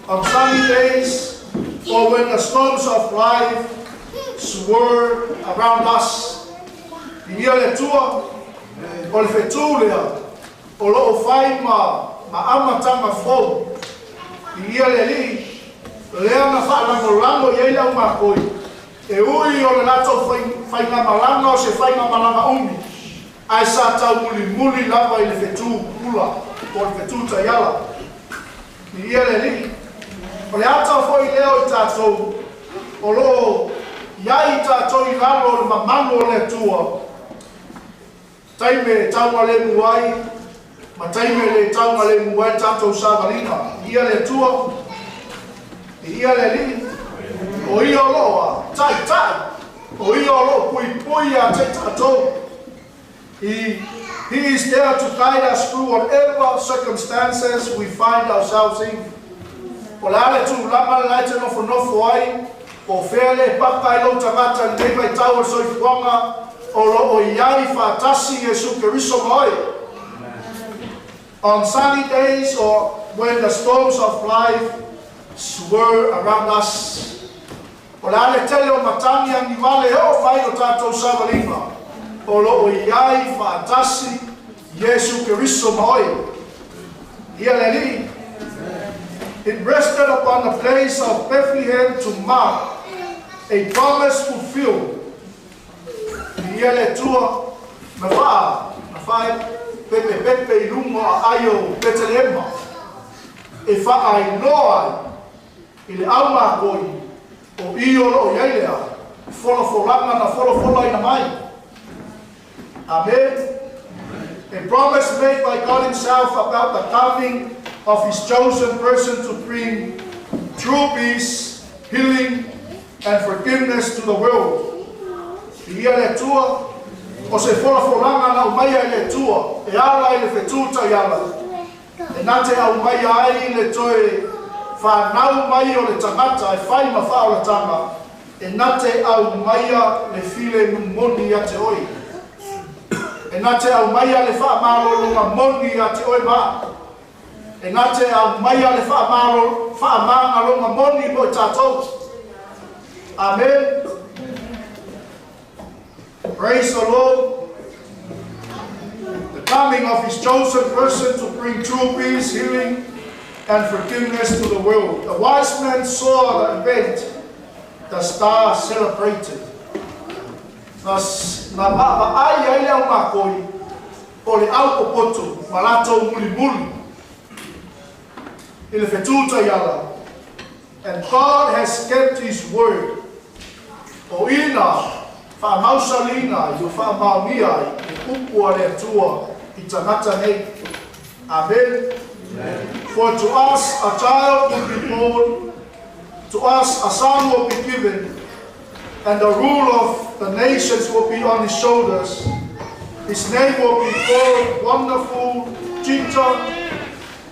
on sunny days or when the storms of life swirl around us. Viia le Atua, o le fetū lea o lo o fai ma ma amataga fou. Viia le Alii, lea na faalagolago i ai le aumakoi, e ui o le latou faigamalaga o se faigamalaga umi, ae sa taumulimuli lava i le fetū pula po o le fetū taiala. Viia le Alii. O le ata foi lea o i tatou o lo o i ai i tatou i lalo o le mamalu o le Atua, taimi e taugalemu ai ma taimi e le taugalemu ai le tatou savaliga. Viia le Atua. Viia le Alii. O Ia o lo o a taitai, o Ia o lo o puipui ia te i tatou. He is there to guide us through whatever circumstances we find ourselves in. O le a le tulaga lena e te nofonofo ai, po o fea le paka i lou tagata i lenei vaitau o le soifuaga, o lo o i ai faatasi Iesu Keriso ma oe. On sunny days or when the storms of life swirl around us. O le a le tele o matagi agivale e oo mai i lo tatou savaliga, o lo o i ai faatasi Iesu Keriso ma oe. Ia le Alii. It rested upon the place of Bethlehem to mark a promise fulfilled. Viia le Atua, na faa, na faapepepepe i luga o aai o Petelehema, e faailoa ai i le aumakoi o i o lo o i ai lea folafolaga na folafolaina mai. Amen. A promise made by God Himself about the coming of His chosen person to bring true peace, healing, and forgiveness to the world. Viia le Atua, o se folafolaga na aumaia e le Atua e ala i le fetū taiala, e na te aumaia ai le toe fanau mai o le tagata e fai ma faaolataga, e na te aumaia le filemu moni ia te oe. E na te aumaia le faamalologa moni ia te oe ma au. E na te aumaia le faamalo, faamagaloga moni mo i tatou. Amen. Praise the Lord. The coming of His chosen person to bring true peace, healing, and forgiveness to the world. The wise men saw the event, the star celebrated. Na, na vaavaai ai le aumakoi o le aupopoto ma latou mulimuli i le fetū taiala. And God has kept His word. O ina faamausaliina ai ua faamaonia ai le upu a le Atua i tagata nei. Amen. For to us a child will be born, to us a son will be given, and the rule of the nations will be on his shoulders. His name will be called Wonderful, Teacher,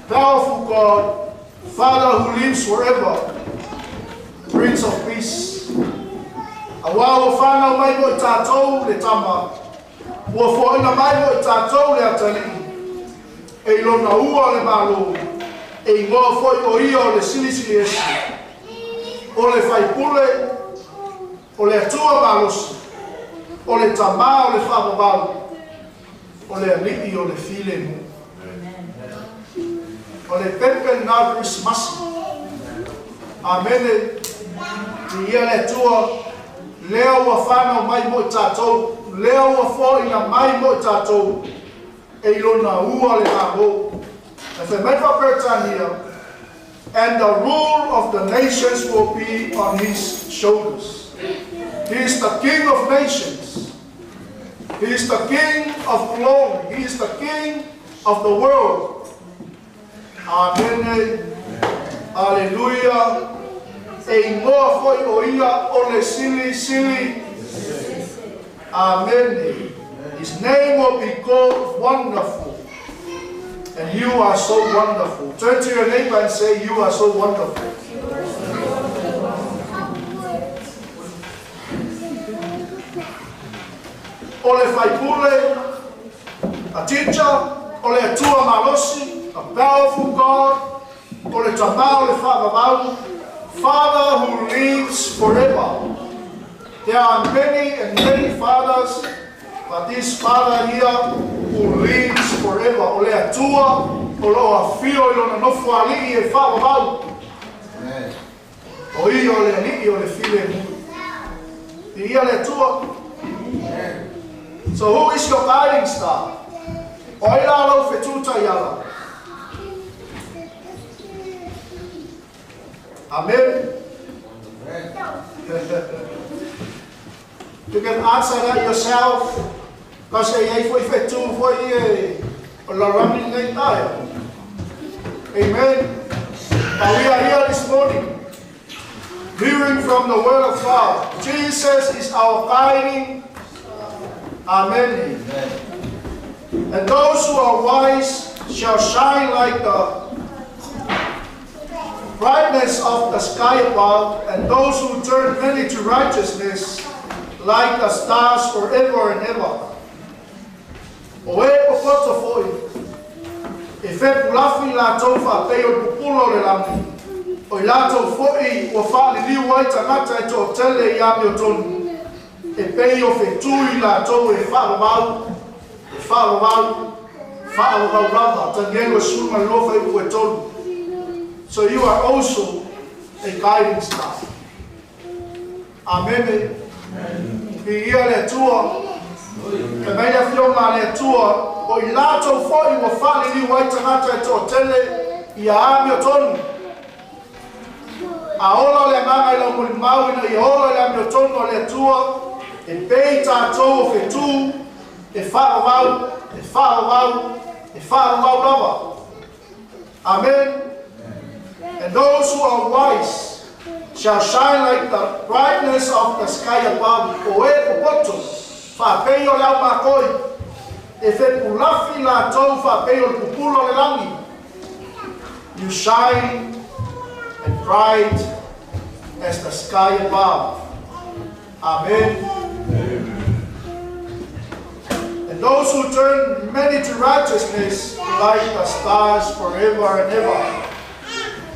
Powerful God, Father who lives forever, Prince of Peace. Auā ua whānau mai mo i tātou le tama, ua foaina mai mo i tātou le atalii, e i lona ua le Malo, e ingoa foi o ia o le Silisili Ese, o le Faipule, o le Atua malosi, o le Tamā o le Faavavau, o le Alii o le Filemu. O le pepe lena o le Kerisimasi. Amene. Viia le Atua, lea ua fanau mai mo i tatou, lea ua foaina mai mo i tatou, e i lona ua le Malo. Na fai mai faa-Peretania, And the rule of the nations will be on his shoulders. He is the King of nations. He is the King of glory. He is the King of the world. Amene. Aleluia. E igoa foi o ia o le Silisili. Amene. His name will be called Wonderful. And you are so wonderful. Turn to your neighbor and say, You are so wonderful. O le faipule, a teacher, o le Atua malosi, a powerful God, o le Tamā o le faavavau, Father who lives forever. There are many and many fathers, but this Father here who lives forever, o le Atua o lo o afio i lona nofoalii e faavavau. O ia o le Alii o le filemu. Viia le Atua. So who is your guiding star? O ai la lau fetū taiala? Amen. You can answer that yourself. Kasi e iai foi fetū foi e o lalolagi lenei ae. Amen. But we are here this morning hearing from the Word of God. Jesus is our guiding. Amen. And those who are wise shall shine like the brightness of the sky above, and those who turn many to righteousness like the stars forever and ever. O e popoto foi, e fepulafi latou faapei o le pupula o le lagi, o i latou foi ua faaliliu ai tagata e toatele i amiotonu, e pei o fetū i latou e faavavau, e faavavau, faavavau lava. Tanielu 12 fuaiupu e tolu. So you are also a guiding star. Amene. Viia le Atua. Fai mai le Afioga a le Atua, o i latou foi ua faaliliu ai tagata e toatele ia amiotonu. A ola le agaga i lau molimau ina ia ola i le amiotonu a le Atua, e pei tatou o fetū, e faavavau, e faavavau, e faavavau lava. Amen. And those who are wise shall shine like the brightness of the sky above, o e popoto, faapei o le aumakoi, e fepulafi latou faapei o le pupula o le lagi. You shine and bright as the sky above. Amen. And those who turn many to righteousness like the stars forever and ever.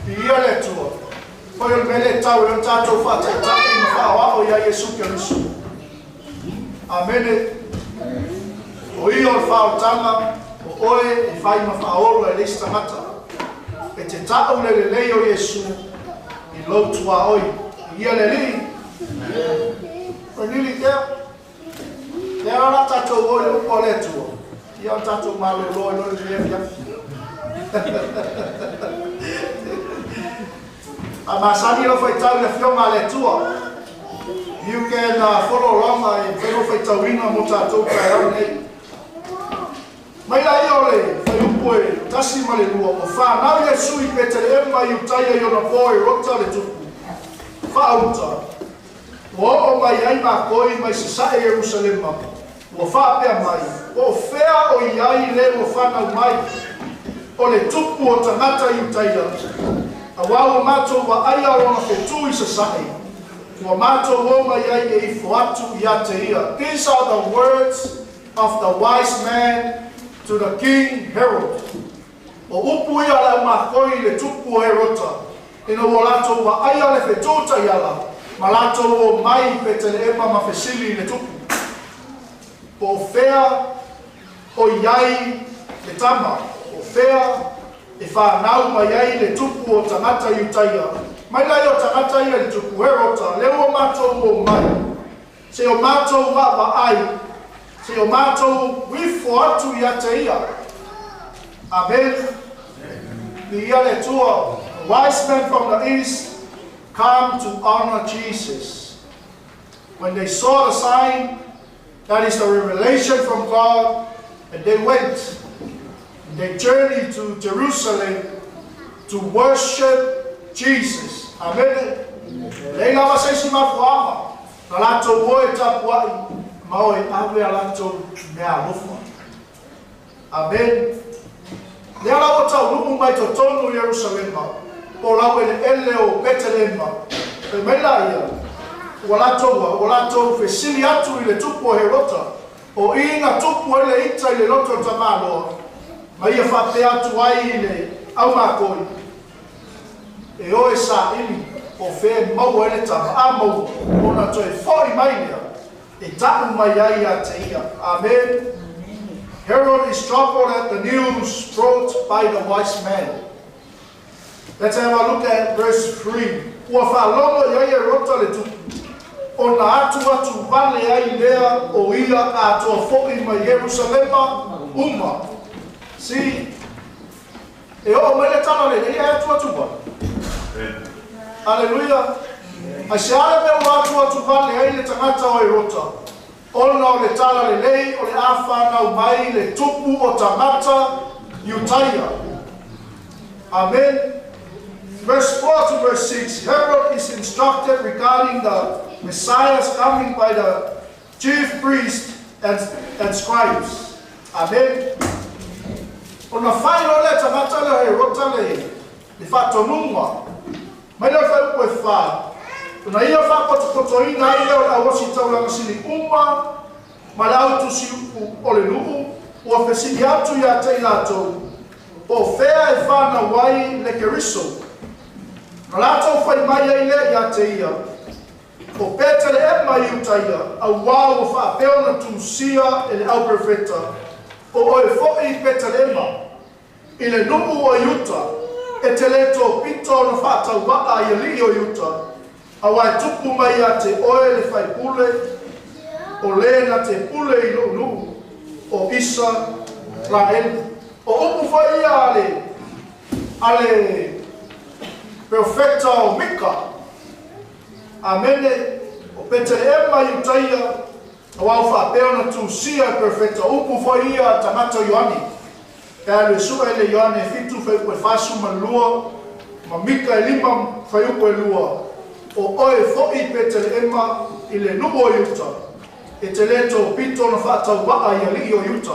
Viia le Atua. Foi o le mea lea e tau ai ona tatou faataitai ma faaoao ia Iesu Keriso. Amene. O ia o le faaolataga, o oe e fai ma faaola e le isi tagata. E te tau le lelei o Iesu i lou tuaoi. Viia le Alii. Koe nili tea. Lea la la tatou o i le upu a le Atua, ia ona tatou malolo ai loa i lenei afiafi. A masani lau faitau i le Afioga a le Atua. You can follow along e mafai lou faitauina mo tatou taeao nei. Mai la ia o le fuaiupu e 1 ma le 2, ua fanau Iesu i Peteleema i Iutaia i ona po e Rota le tupu faauta. Ua oo mai ai makoi mai sasae Ierusalema, ua faapea mai, Po o fea o i ai le ua fanau mai o le tupu o tagata Iutaia, auā ua matou vaaia lona fetū i sasae, ua matou o mai ai e ifo atu ia te ia. These are the words of the wise men to the king Herod. O upu ia a le aumakoi i le tupu o Herota, ina ua latou vaaia le fetū taiala, ma latou o mai i Peteleema ma fesili i le tupu, Po o fea o i ai le tama? Po o fea e fanau mai ai le tupu o tagata Iutaia? Mai la ia o tagata ia i le tupu Herota, lea ua matou o mai, se i o matou vaavaai, se i o matou ifo atu ia te ia. Amen. Viia le Atua. The wise men from the east come to honor Jesus. When they saw the sign, that is the revelation from God, and they went. And they journeyed to Jerusalem. To worship Jesus. Amene. Leai lava se isi mafuaaga na latou o e tapuai ma o e ave a latou meaalofa. Amene. Lea la ua taunuu mai totonu o Ierusalema, po o laueleele o Petelema, fai mai laia, ua latou a, ua latou fesili atu i le tupu o Herota, o i na tupu ai le ita i le loto o le tamaloa, ma ia faapea atu ai i le aumakoi, E o e saili po o fea e maua ai le tama, a maua, ona toe foi mai lea e ta'u mai ai ia te ia. Amen. Herod is troubled at the news brought by the wise men. Let's have a look at verse 3. Ua faalogo i ai Herota le tupu, ona atu atu vale ai lea o ia atoa fo'i mai Ierusalema uma. See, e oo mai le tala lelei ae atu atu vale. Aleluia. Aisea le mea ua atu atu vale ai le tagata o Herota? Ona o le tala lelei o le a fanau mai le tupu o tagata Iutaia. Amen. Verse 4 to verse 6, Herod is instructed regarding the Messiah's coming by the chief priest and scribes. Amen. Ona faailoa le tagata le Herota le faatonuga. Mai le fuaiupu e 4. Ona ia faapotopotoina ai lea o le auositaulaga sili uma ma le autusi o le nuu ua fesili atu ia te i latou po o fea e fanau ai le Keriso. Na latou fai mai ai lea ia te ia, o Petelehema i Iutaia, auā ua faapea ona tusia e le auperofeta, o oe fo'i Petelehema, i le nuu o Iuta, e te le topito ona faatauvaa i alii o Iuta, auā e tupu mai ia te oe le faipule, o le na te pule i lo'u nuu, o Isaraelu. O upu fo'i ia a le profeta o Mika. Amene. O Petelehema Iutaia, auā ua faapea ona tusia e profeta upu fo'i ia a tagata o Ioane. E alu e su'e le Ioane 7 fuaiupu e 42 ma Mika e 5 fuaiupu e 2. O oe fo'i Petelehema i le nuu o Iuta, e te le topito ona faatauvaa i alii o Iuta.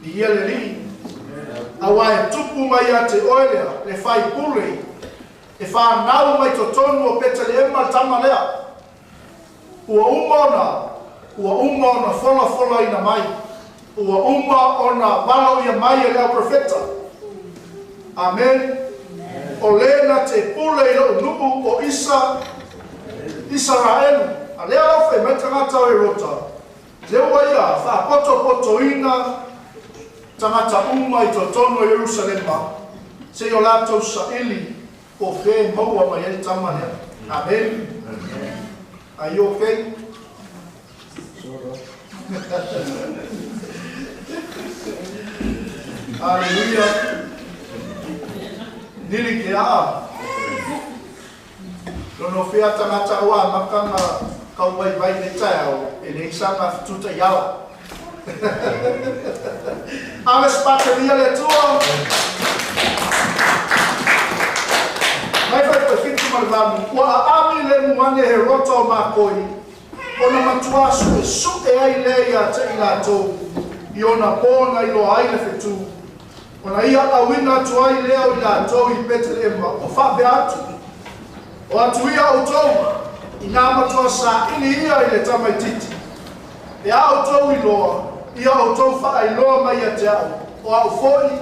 I ia le Alii. Auā e tupu mai ia te oe lea, le faipule, e fanau mai totonu o Petelehema le tama lea. Ua uma ona folafolaina mai. Ua uma ona valo ia mai e le auprofeta. Amen. O le na te pule i lo'u nuu o Isaraelu. A lea lau fai mai tagata o Herota. Le ua ia faapotopotoina tagata uma i totonu o Ierusalema se i o latou saili po o fea e maua mai ai le tama lea. Amen. Are you okay? Sort of. Hallelujah. Nili ke aa. Lono fea tagata ua makanga kau vai vai le taeao e le isanga tuta i ala. Ave spatalia le Atua. Mai fuaiupu 7 ma le 8. Ua aami le muane Herota o makoi. Ona matuā su'esu'e ai lea ia te i latou. I ona pō na iloa ai le fetū. Ona ia auina atu ai lea o i latou i Petelehema o faapea atu. O atu ia outou i nā matua saili ia i le tamaititi. E a outou iloa, ia outou faailoa mai ia te a'u, o a'u fo'i,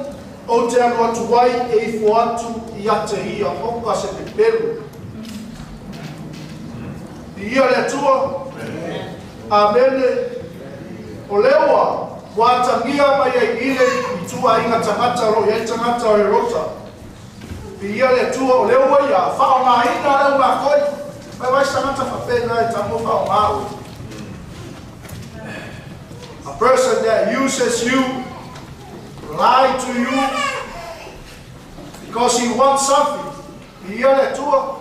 ou te alu atu ai e ifo atu ia te ia oka se pepelu. I ia le Atua. Amene. O lea ua ua atagia mai ai i le i tuaiga tagata o lo o i ai tagata o Herota. I ia le Atua o lea ua ia faaaogāina le aumakoi. Mai vai se tagata faapena e tago faaaogā oe. A person that uses you, lie to you, because he wants something. I ia le Atua.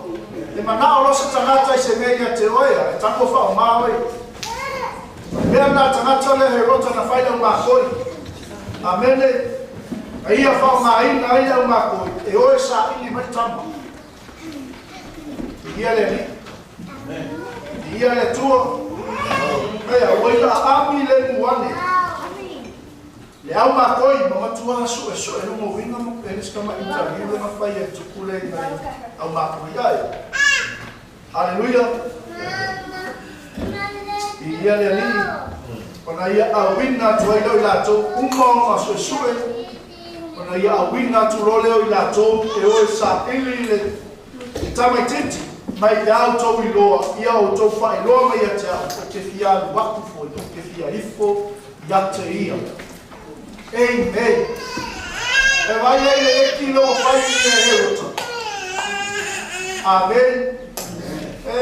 E manao loa se tagata i se mea ia te oe e tago faaaogā oe. Mea na tagata le Herota na fai le aumakoi. Amene. Na ia faaaogaina ai le aumakoi e o e saili mai tama. Viia le Alii. Viia le Atua. Aia, ua ila aami le mu ane. Le aumakoi ma matua suesue luga uiga ma pele se tama interview le na fai e tupu le nai aumakoi ai. Haleluia. Viia le Alii. Ona ia auina atu ai lea o i latou uma ona suesue, ona ia auina atu loa lea o i latou e o e saili i le tamaitiiti, mai i a outou iloa, ia outou faailoa mai ia te au, ou te fia alu atu foi, ou te fia ifo ia te ia. Amen. E vaai ai le eki lea ua fai i le Herota. Amen. E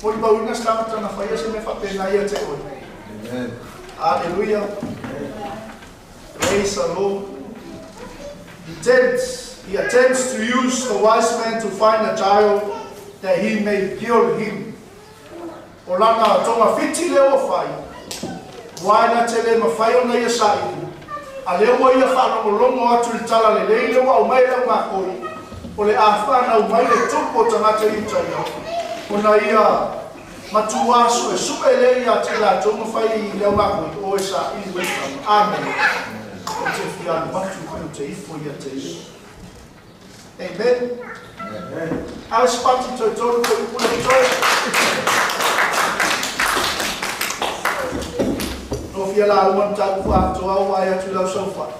molimauina se tagata na faia se mea faapena ia te oe. Amen. Hallelujah. Praise the Lord. He attempts to use the wise man to find a child that he may kill him. O lana togafiti lea ua fai, aua e na te le mafai ona ia saili, a lea ua ia faalogologo atu i le talalelei lea ua aumai e le aumakoi, o le a fanau mai le tupu o tagata Iutaia, ona ia matuā suesue lea ia te i latou ma fai i le aumakoi, o e saili mai tama. Amene. Ou te fia alu atu foi ou te ifo ia te ia. Amen. A o se pati toe tolu koe upu le toe. No fia lauga mataupu atoa ua ai atu i lau saofai.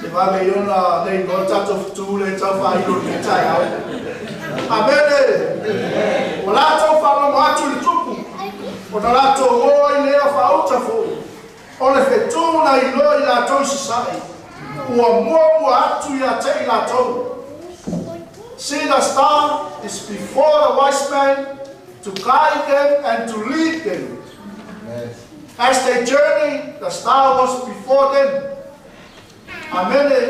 E vave ai ona le iloa le tatou fetu le tau faailo i lenei taeao. Amene! Ua latou faalogo atu i le tupu, ona latou o ai lea faauta foi. O le fetu na iloa i latou i sasae, ua muamua atu ia te i latou. See the star is before the wise men to guide them and to lead them. As they journey, the star was before them. Amene.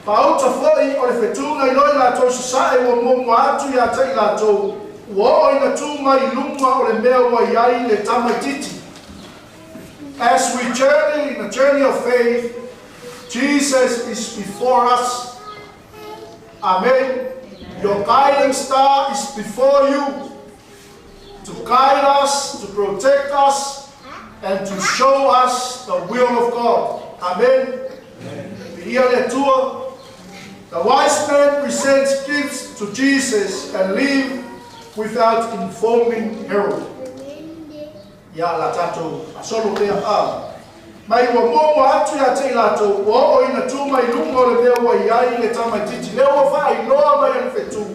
Faauta foi o le fetu na iloa i latou i sasae ua muamua atu ia te i latou, ua oo ina tu mai i luga o le mea ua i ai le tamaitiiti. As we journey in the journey of faith, Jesus is before us. Amen. Your guiding star is before you to guide us, to protect us, and to show us the will of God. Amen. Viia le Atua. The wise man presents gifts to Jesus and leave without informing Herod. Ia la tatou solo pea a. Mai ua muamua atu ia te i latou, ua oo ina tu mai luga o le mea ua i ai le tamaitiiti lea ua faailoa mai e le fetu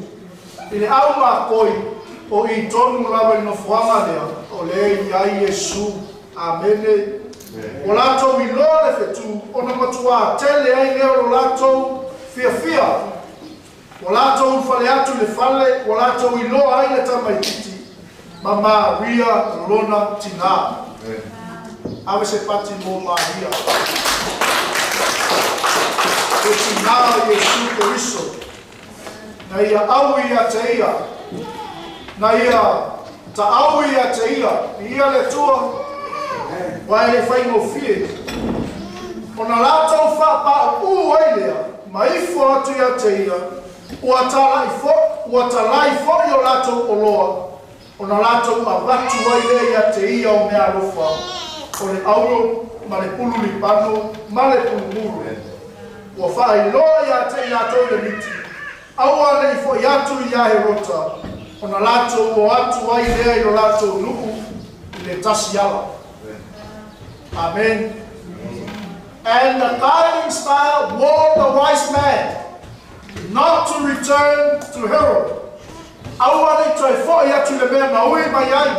i le au makoi o i tonu lava i le nofoaga lea o lea e i ai Iesu. Amene. Ua latou iloa le fetu ona matuā tele ai lea o lo latou fiafia. Ua latou ulufale atu i le fale, ua latou iloa ai le tamaitiiti ma Maria lona tinā. Ave se pati mo Maria, te tinā o Iesu Keriso, na ia aui ia te ia, na ia taʻaui ia te ia, i ia le Atua, aua e le faigofie ona latou faapaʻuʻū ai lea ma ifo atu ia te ia, ua talai ua talai foi o latou oloa, ona latou avatu ai lea ia te ia o meaalofa, o le auro ma le pulu libano ma le pulu muru. Ua faailoa ia te i latou i le miti, aua ne i foi atu iā Herota, ona latou o atu ai lea i lo latou nuu i le tasi ala. Amen. And the guiding star warned the wise man not to return to Herod. Aua ne i toe foi atu i le mea na ui mai ai.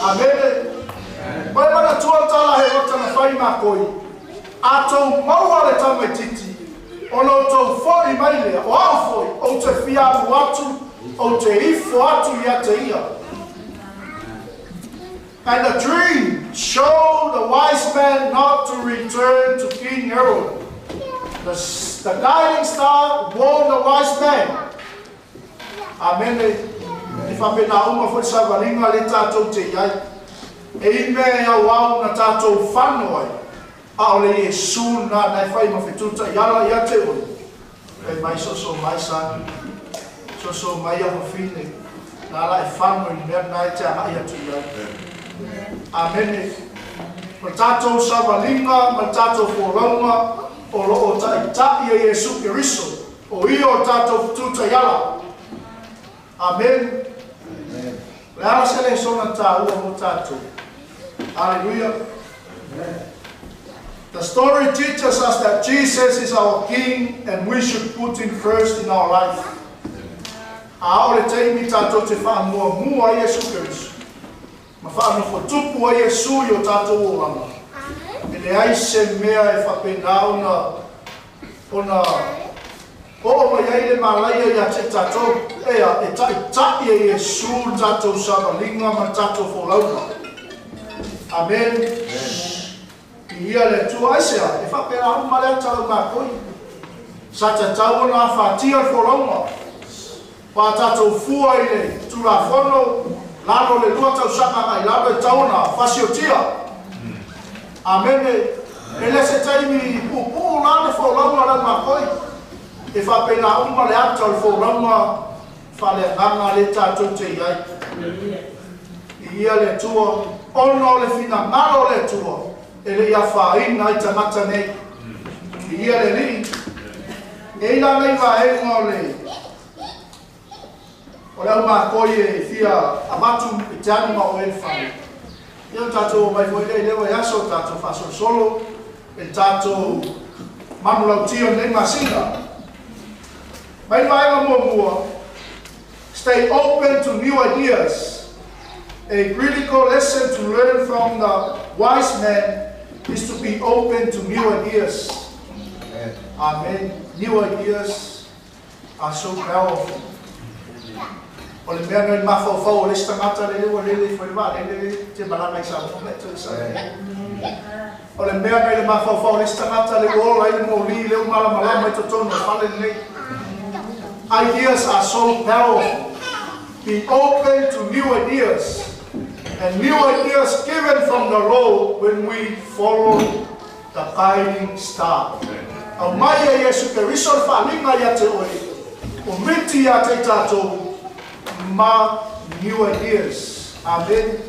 Amene. Mai manatua le tala Herota na fai makoi. A tou maua le tamaitiiti, ona outou foi mai lea, o au foi, ou te fia alu atu, ou te ifo atu ia te ia. And the dream showed the wise man not to return to King Herod. The, the guiding star warned the wise man. Amene. E faapena uma foi le savaliga lea tatou te i ai. E i mea e auau na tātou fano ai, a o le Iesu na nai whai ma fetuta i ala i ate oe. Fai mai so mai sa, so mai a fine, na ala e fano i mea nai te anga i atu i au. Amene. Ma tātou savalinga, ma tātou fōlaunga, o lo o taʻitaʻi e Iesu Keriso, o ia o tātou fetuta i ala. Amen. Le ala se le sona tāua mo tātou. Hallelujah. The story teaches us that Jesus is our King and we should put him first in our life. A o le taimi tātou te whaamua mua Iesu Keriso. Ma whaanofo tupu a Iesu i o tātou o langa. E le ai se mea e whapena ona ona o o mai ai le malaia i a te tātou ea e taʻitaʻi e Iesu tātou savalinga ma tātou fōlauga. Amen. I ia le Atua ai se a, e whapena au ma le ata au mākoi. Sa te tau ona a whātia le fōlauga. Pa tātou fua i le tūrafono, lalo le lua tausaga ngai lalo e tau ona fasiotia. Amene. E le se taimi pupu la le fōlauga le mākoi. E whapena uma le ata o le fōlauga whaleanganga le tātou te iai. I ia le Atua, ona o le finagalo o le Atua, e le ia whaina i tangata nei. I ia le lii. E ila nei vaenga o le o le au mākoi e fia avatu i te anu ma o e whai. Ia o tātou mai foi le lewa i aso, tātou whasolosolo, e tātou manulau tio nei masina. Mai vaenga mua mua, stay open to new ideas. A critical lesson to learn from the wise man is to be open to new ideas. Amen. Amen. New ideas are so powerful. O le mea nei mafaufau o le tangata le ua lele foi va lele te malanga i sa mo me te sa. O le mea nei le mafaufau o le tangata le ua ola i le moli le umala malama i totonu o fale nei. Ideas are so powerful. Be open to new ideas. And new ideas given from the Lord when we follow the guiding star. Au mai e Iesu Keriso le whaalinga ia te oe, o miti ia te tātou ma new ideas. Amen.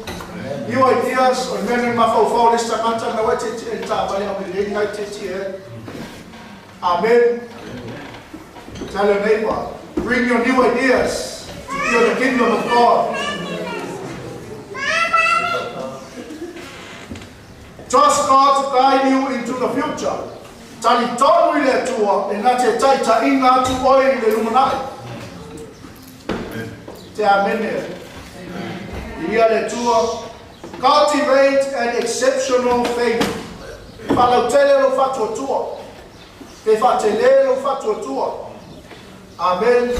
New ideas, o le mea nei mafaufau le tangata na wai te te e tā wale au le ngai te te e. Amen. Tell your neighbor, bring your new ideas to build the kingdom of God. Trust God to guide you into the future. Tali tonu i le Atua, e ngā te taita inga atu oi i le lumanai. Te amene. I ia le Atua, cultivate an exceptional faith. Whalautele lo whatuatua. Te whatele lo whatuatua. Amen.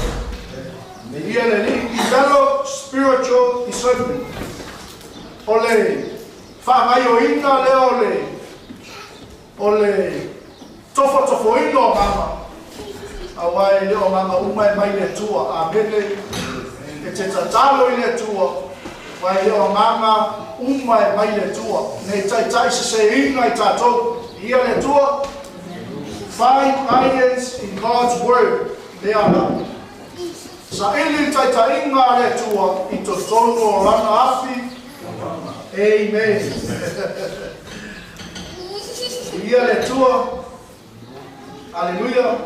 I ia le li, develop spiritual discernment. O le whangai o inga le o le o le tofo tofo ino o ngama. A wai le o ngama uma e mai le Atua. Amene. E te tatalo i le Atua. Wai le o ngama uma e mai le Atua. Nei tai tai se se inga i tātou. Ia le Atua. Find guidance in God's word. Le ana. Sa ili tai tai inga le Atua i totonu o lana afi. Amen. Ia le Atua. Hallelujah.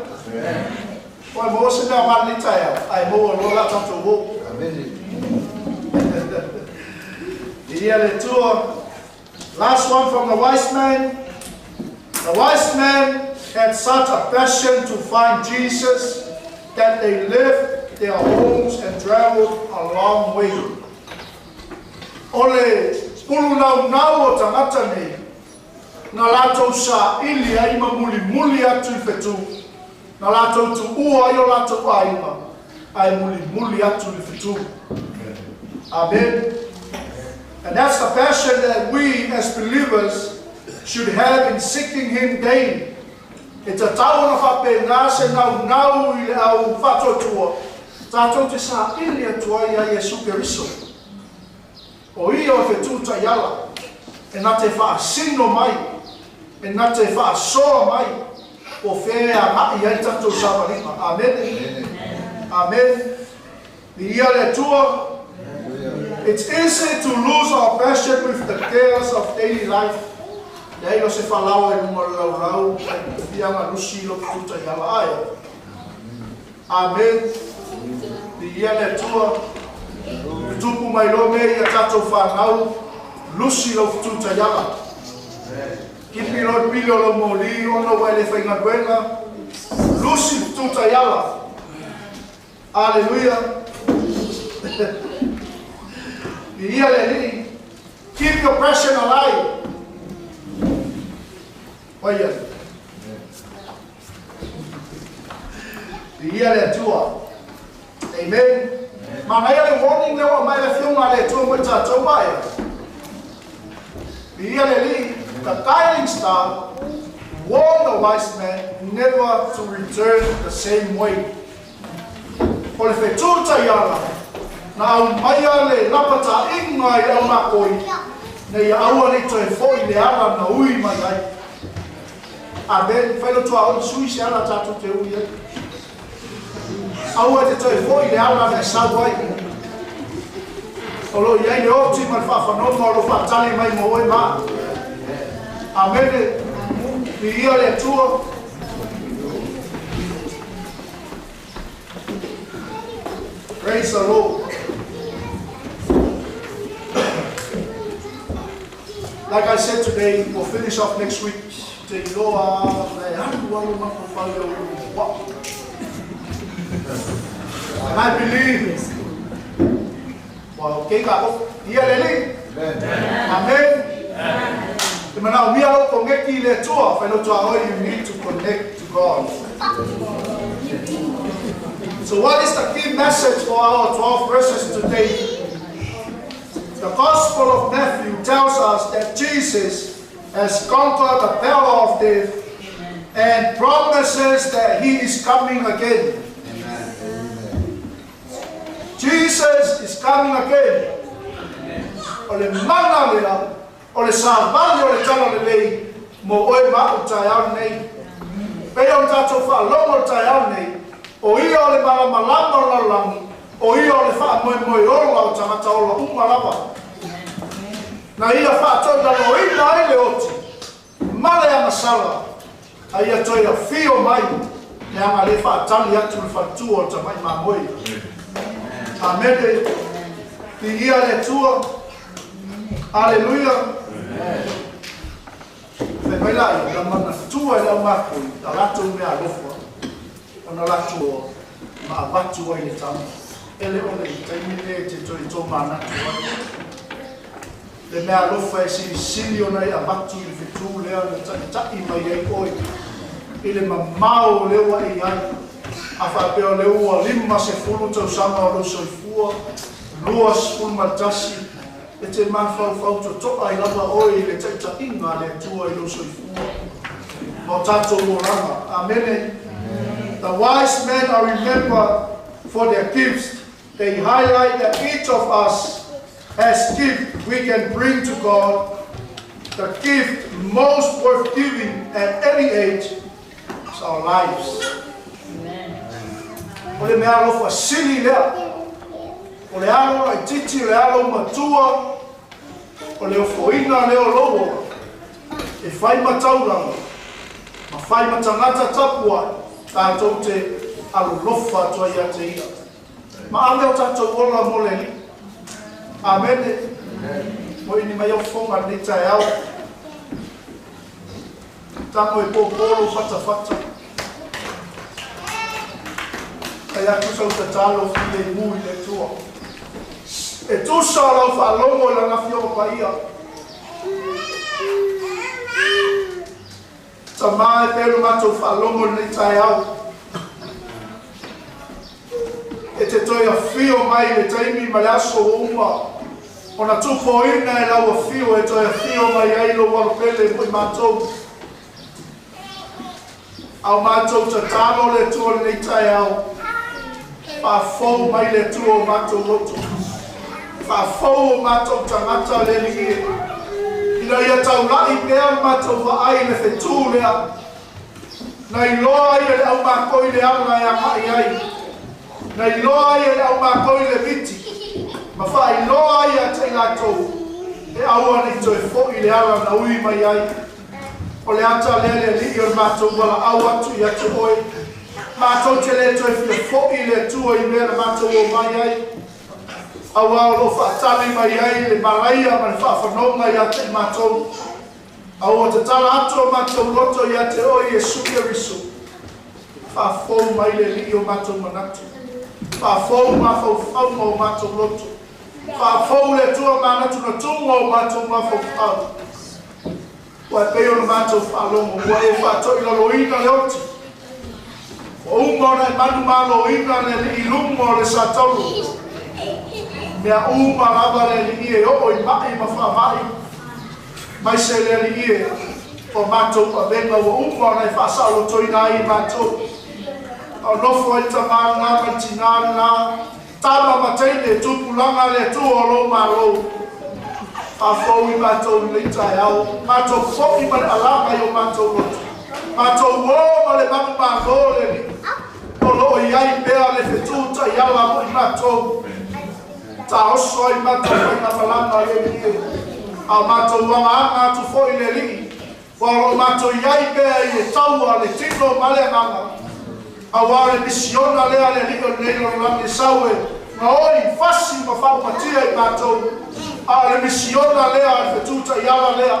Oi mo se mea wani tai au. Ai mo o lola tātou wo. Amen. Ia le Atua. Last one from the wise man. The wise man had such a passion to find Jesus that they left their homes and traveled a long way. O le pulu nau nau o tangata nei, na lātou sa ili ai ma muli muli atu i whetu, na lātou tu ua ai o lātou aima, ai muli muli atu i whetu. Amen. And that's the passion that we as believers should have in seeking Him daily. E ta tau na whape ngā se nau nau i le au whatotua, tātou te sa ili atua ia Iesu Keriso. O ia o le fetu taiala e na te faasino mai, e na te faasoa mai o fea e agaʻi ai tatou savaliga. Amene, amene. Viia le Atua. It's easy to lose our passion with the cares of daily life. Leai lo se falaoa i luga o le laulau, fiaga lusi lo fetu taiala ae. Amen. Viia le Atua. Tupu mai loa mea ia tatou fanau, lusi lou fetu taiala. Kipi loa le pili o lau moli ona ua e le faigaluega, lusi fetu taiala. Aleluia. Viia le Alii. Keep your passion alive. Paia. Viia le Atua. Amen. Manaia le warning lea ua aumai le Afioga a le Atua mo i tatou ma e. Viia le Alii. The guiding star warned the wise man never to return the same way. O le fetu taiala na aumaia le lapataiga i le aumakoi ina ia aua ne i toe foʻi le ala na ui mai ai. Amen. Fai lou tuaoi, sui se ala tatou te ui ai. Aua e te toe foʻi le ala na e sau ai. O lo o i ai le oti ma le faafanoma o lo o faatali mai mo oe ma au. Amene. Viia le Atua. Praise the Lord. Like I said today, we'll finish off next week. Te iloa le alu alu mafaufau i au wa. And I believe. Well, okay ka ko. Ia le Alii. Amen. E manaomia lou koneki i le Atua, fai lou tuaoi, you need to connect to God. So what is the key message for our 12 verses today? The Gospel of Matthew tells us that Jesus has conquered the power of death and promises that he is coming again. Jesus is coming again. O le mana lea, o le savali o le Talalelei mo oe ma a'u taeao lenei. Pei ona tatou faalogo i le taeao lenei, o ia o le malamalama o le lalolagi, o ia o le faamoemoe ola o tagata ola uma lava. Na ia faatoilaloina ai le oti ma le agasala, a ia toe afio mai leaga le faatali atu le faletua o le tamai mamoe. Amene. Viia le Atua. Aleluia. Fai mai laia, na manatua e le aumakoi ta latou meaalofa ona latou ma avatu ai le tama. E le o le taimi lenei e te toe tomanatu ai. Le meaalofa e silisili ona e avatu i le fetu lea na taʻitaʻi mai ai oe i le mamao o lea ua e i ai. A faapea o lea ua 50 tausaga o lou soifua, 21, e te mafaufau totoa ai lava oe i le taʻitaʻiga a le Atua i lou soifua ma o tatou olaga. Amene. The wise men are remembered for their gifts. They highlight that each of us has gift we can bring to God. The gift most worth giving at any age is our lives. O le meaalofa sili lea. O le alo laitiiti, o le alo matua, o le ofoina lea o lou ola, e fai ma taulaga, ma fai ma tagata tapuai, tatou te alolofa atu ai ia te ia. Ma ave o tatou ola mo le Alii. Amene. Mo ini mai au fofoga i lenei taeao. Tago e pōpō lou fatafata. Fai atu sau tatalo filemu i le Atua. E tusa o lau faalogo i Lana Afioga Paia. Tama e pei ona matou faalogo i lenei taeao. E te toe afio mai i le taimi ma le aso ua uma ona tupoina e lau afio e toe afio mai ai lou alo pele mo i matou. A o matou tatalo le Atua i lenei taeao, faafou mai le Atua o matou loto. Faafou o matou tagata le Alii e, ina ia taula'i pea le matou vaai i le fetū lea, na iloa ai e le aumakoi le ala e agai ai, na iloa ai e le aumakoi le miti, ma faailoa ai ia te i latou, e aua ne i toe fo'i le ala na ui mai ai. O le ata lea le Alii o le matou valaau atu ia te oe, matou te le toe fia fo'i le Atua i mea na matou omai ai, auā o loo faatali mai ai le malaia ma le faafanoga ia te i matou. A ua tatala atu o matou loto ia te oe Iesu Keriso. Faafou mai le Alii o matou manatu, faafou mafaufauga o matou loto, faafou le Atua manatunatuga o matou mafaufau. Ua e pei ona matou faalogo ua e faatoilaloina le oti, ua uma ona e manumaloina le Alii i luga o le satauro. Mea uma lava le Alii e oo i mai ma faamai, mai se le Alii e o matou avega ua uma ona e faasaolotoina ai i matou. A o nofo ai tamā lena ma le tinā lena, tama ma teine, tupulaga le Atua o lou Malo. Faafou i matou i lenei taeao, matou fo'i ma le alaga i o matou loto, matou ō ma le manumalo le Alii, o loo i ai pea le fetū taiala mo i matou. Taoso ai matou faigamalaga le Alii e, a o matou agaaga atu foi le Alii, ua o loo matou i ai pea i le taua le tino ma le agaga, auā le misiona lea le Alii o lenei lalolagi e sau e gaoi fasi ma faaumatia i matou, a o le misiona lea le fetū taiala lea.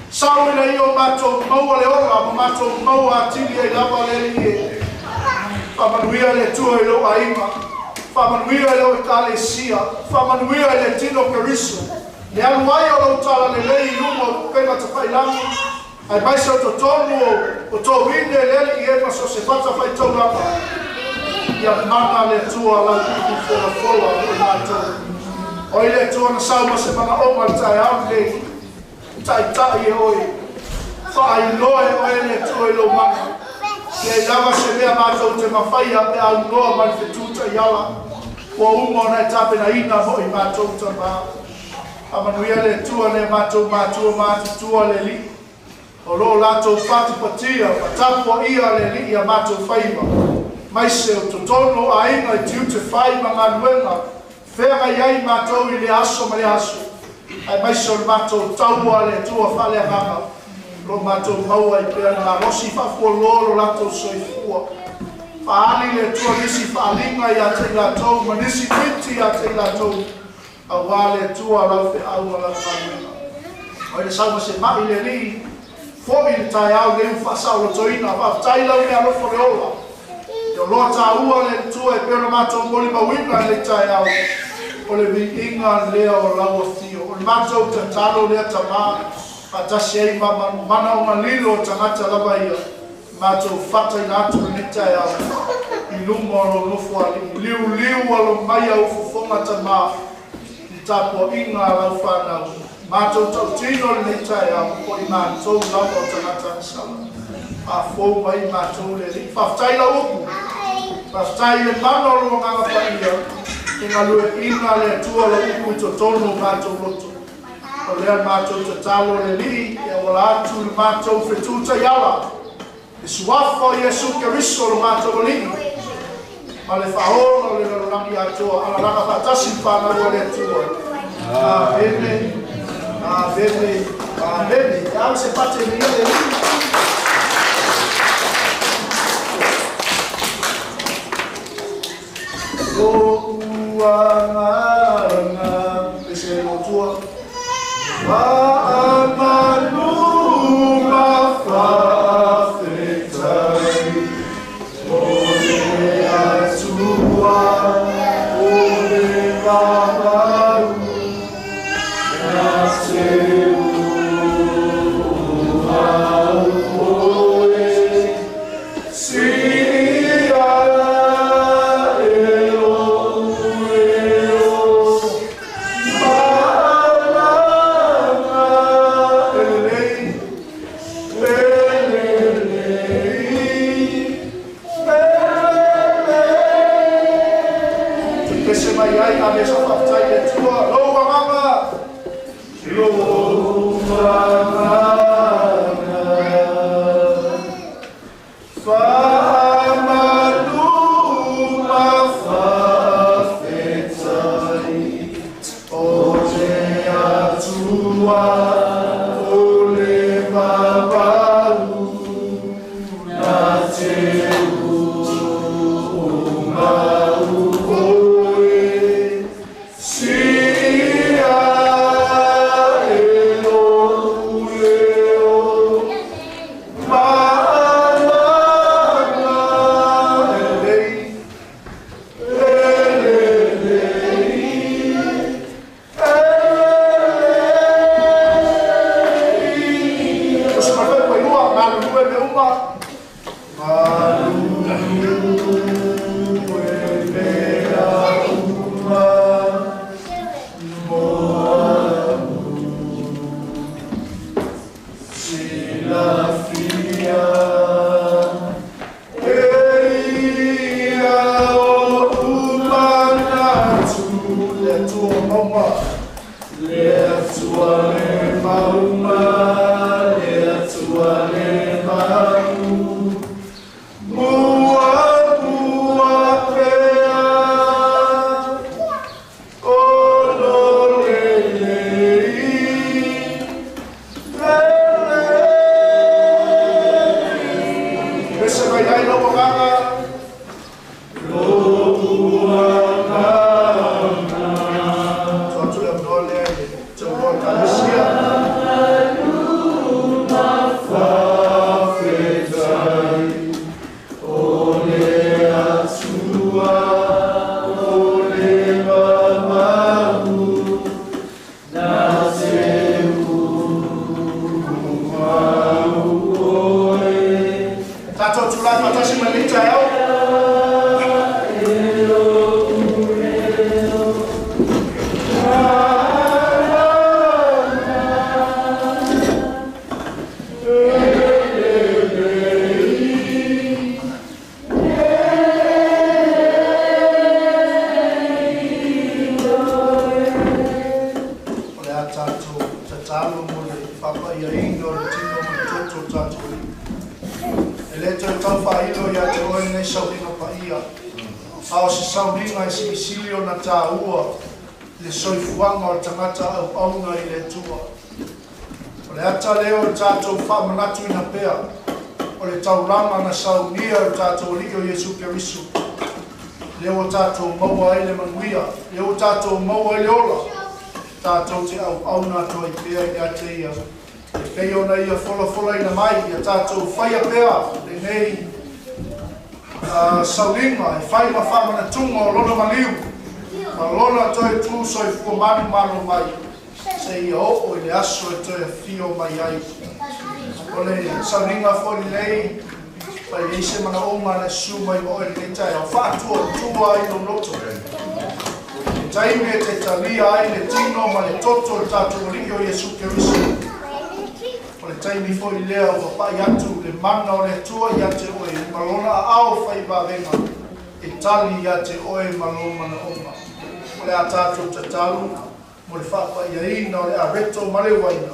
Sau ina ia o matou maua le ola ma matou maua atili ai lava le Alii e. Faamanuia le Atua i lou aiga, faamanuia i lau ekalesia, faamanuia i le tino Keriso, le alu ai o lou talalelei i luga o upega tafailagi, aemaise o totonu o tovine le Alii e ma so se fatafaitaulaga. Ia mana le Atua lau upu folafola mo i matou. O ai le Atua na sau ma se manaoga i le taeao lenei, taitai e oe, faailoa e oe le Atua i lou mana. Leai lava se mea matou te mafaia pe aunoa ma le fetū taiala ua uma ona e tapenaina mo i matou tamā. Faamanuia le Atua lea matou matua matutua le Alii, o loo latou patipatia ma tapuaia le Alii a matou faiva, mai se o totonu o aiga i tiute fai ma galuega feagai ai matou i le aso ma le aso, aemaise o le matou taua le Atua faaleagaga lo matou maua ai pea le malosi faafualoa lo latou soifua. Faaali le Atua nisi faaliga ia te i latou ma nisi miti ia te i latou, auā le Atua lau feau ma lau galuega. O ai le sau ma se mai le Alii, fo'i le taeao lenei ua faasaolotoina. Faafetai lau meaalofa le ola. E oloa tāua le Atua e pei ona matou molimauina i lenei taeao, o le viiga lea o lau afio. O le matou tatalo lea tamā, faatasi ai ma manaoga lilo o tagata lava ia, matou fataina atu lenei taeao i luma o lou nofo alii. Liuliu alo mai au fofoga tamā i tapuaiga a lau fanau. Matou tautino lenei taeao o i matou lava o tagata agasala. Faafou mai i matou le Alii. Faafetai lau upu, faafetai i le mana o lou Agaga Paia e galueaiina le Atua lau upu i totonu o matou loto. O lea matou tatalo le Alii e auala atu le matou fetū taiala, le suafa o Iesu Keriso lo matou Alii, ma le faaola o le lalolagi atoa. Alalaga faatasi le fanau a le Atua. Amene, amene, amene. E ave se fate i le Alii. Lo'u agaga pese lo Atua, faamanu ma faafetai o le Atua o le vavau na te au oe sia e lou leo ma'alagaga. mai ai ave sa faafetai i le Atua. Lou agaga, lou agaga faamanu ma faafetai o le Atua o le vavau na te umau oe sia e lou leo ma'alaga lelei elelei elelei. O se malue pailua malulue me uma malulue mea uma moamu silafia e ia o umanatu le Atua mauma le Atua le mauma le Atua le mau muamua pea o lo lelei lelei. Pese mai ai lou agaga, lou agaga. Tuu atu le avanoa lea i le tauloa Ekalesia. Faafetai o le Atua o le vavau na te umau oe. Tatou tulai faatasi mai lenei taeao. O le a tatou tatalo mo le faapaiaina o le tino ma le toto o tatou alii. E le toe tau faailo ia te oe lenei sauniga paia, a o se sauniga e silisili ona tāua le soifuaga o le tagata auauna i le Atua. O le ata lea o le tatou faamanatuina pea o le taulaga na saunia o le tatou Alii o Iesu Keriso. Lea ua tatou maua ai le manuia, lea ua tatou maua ai le ola, tatou te auauna atu ai pea ia te ia. E pei ona ia folafolaina mai, ia tatou faia pea lenei sauniga e fai ma faamanatuga o lona maliu, ma lona toe tu soifua manumalo mai, seia oo i le aso e toe afio mai ai. O le sauniga foi lelei, fai ai se manaoga le susu mai ma oe lenei taeao, faatuatua ai lou loto. Le taimi e te talia ai le tino ma le toto o le tatou Alii o Iesu Keriso. O le taimi foi lea ua pai atu le mana o le Atua ia te oe ma lona aao fai vavega e tali ia te oe ma lou manaoga. O le a tatou tatalo mo le faapaiaina o le areto ma le uaina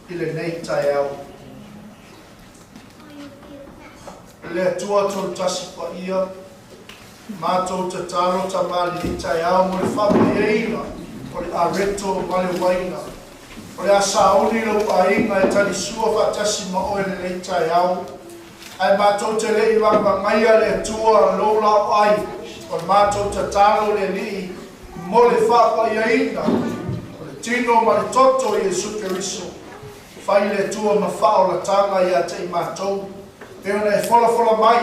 i lenei taeao. Le Atua tolutasi paia, matou tatalo tamalii taeao mo le faapaiaina o le areto ma le uaina. O le a sauni lou aiga e talisua faatasi ma oe lenei taeao. Ae matou te le i vagavagaia le Atua lou laoai, o le matou tatalo le Alii mo le faapaiaina o le tino ma le toto o Iesu Keriso. Fai le Atua ma faaolataga ia te i matou, pe ona e folafola mai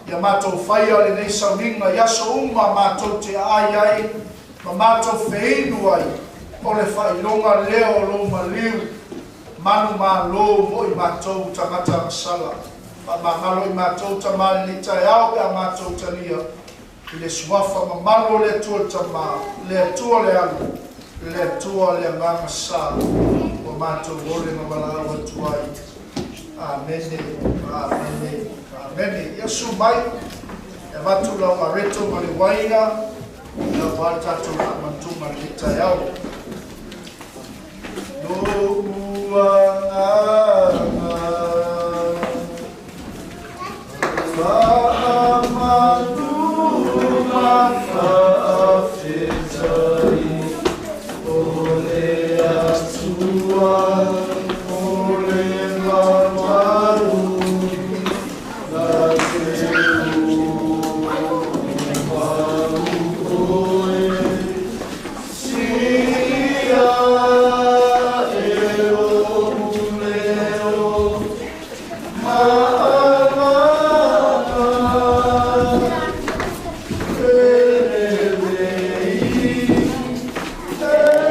ia matou faia lenei sauniga i aso uma matou te aai ai ma matou feinu ai o le faailoga lea o lou maliu manumalo mo i matou tagata agasala. Faamagalo i matou Tama lenei taeao pe a matou talia i le suafa mamalu o le Atua le Tama, le Atua le Alo, le Atua le Agaga Sa, ua matou ole ma valaau atu ai. Amene, amene, amene. Ia susu mai, e avatu lau areto ma le uaina. Ia aua le tatou faamanatuga i lenei taeao. Lo'u agaga faamanu ma faafetai o le Atua o le mamalu na te umau oe Siia e lou leo ma'alama elelei elelei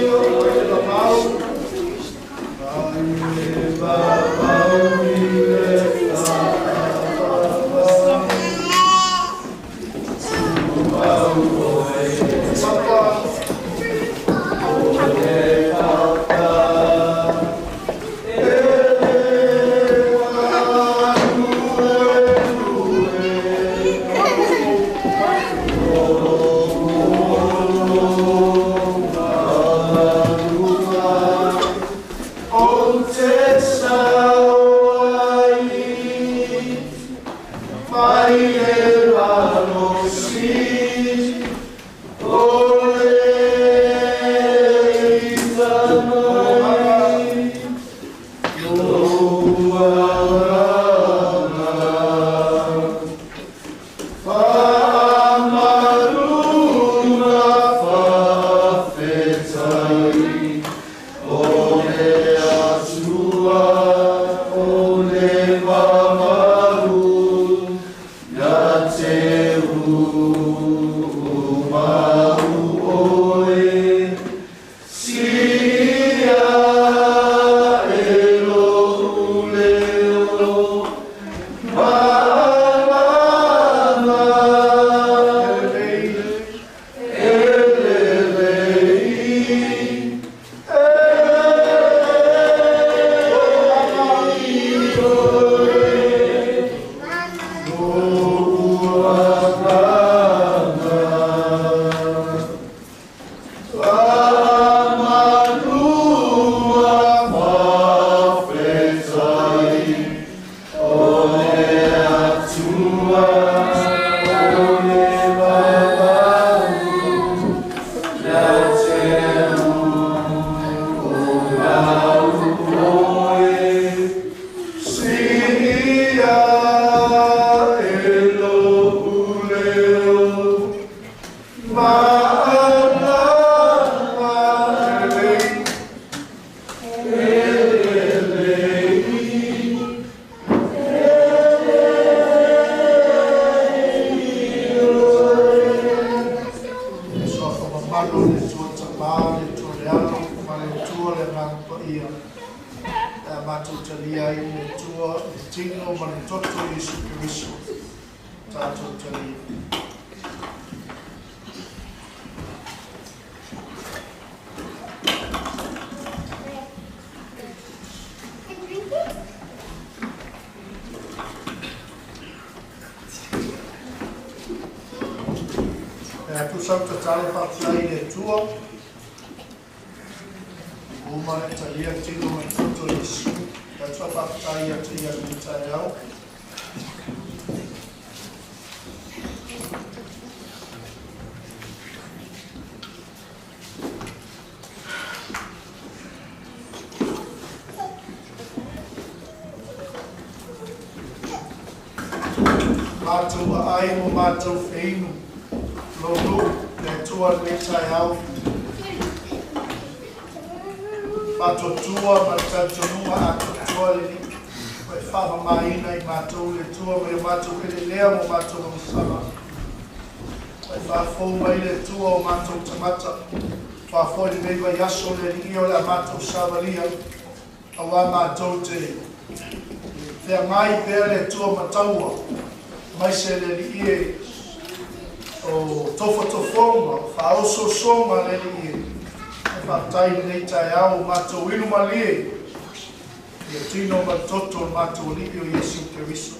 o le vavau mai le vavau i le fa'avavau tumau oe Papa o le papa e maluelue maluma ou te sao ai mai le malosi o le ita mai lou agaga faamanu ma faafetai o le Atua o le mamalu ia te umau oe Siia e lou leo ma'alama elelei elelei oe lou agaga faamanu ma faafetai o le Atua o le mamalu ia te umau oe Siia e lou leo ma'alama elelei elelei oe Le suafa mamalu le Atua Tamā, le Atua le Alo, ma le Atua le Agaga Paia. E a matou talia ai le Atua, le tino ma le toto o Iesu Keriso. Tatou talia. E atu sau tatalo faafetai i le Atua. Ua uma ona talia le tino ma le toto o Iesu. Le Atua faafetai ia te ia lenei taeao. Matou aai ma matou feinu lou nuu le Atua lenei taeao. Faatuatua ma le talitonuga atoatoa le Alii ua e faamamaina i matou le Atua mai o matou elelea ma o matou agasala. Ua e faafou mai le Atua o matou tagata. Faafoi lenei vaiaso le Alii o le a matou savalia auā matou te feagai pea le Atua ma taua aemaise le Alii e o tofotofoga, o faaosoosoga le Alii e. E faafetai i lenei taeao ua matou inu malie I le tino ma le toto o le matou Alii o Iesu Keriso,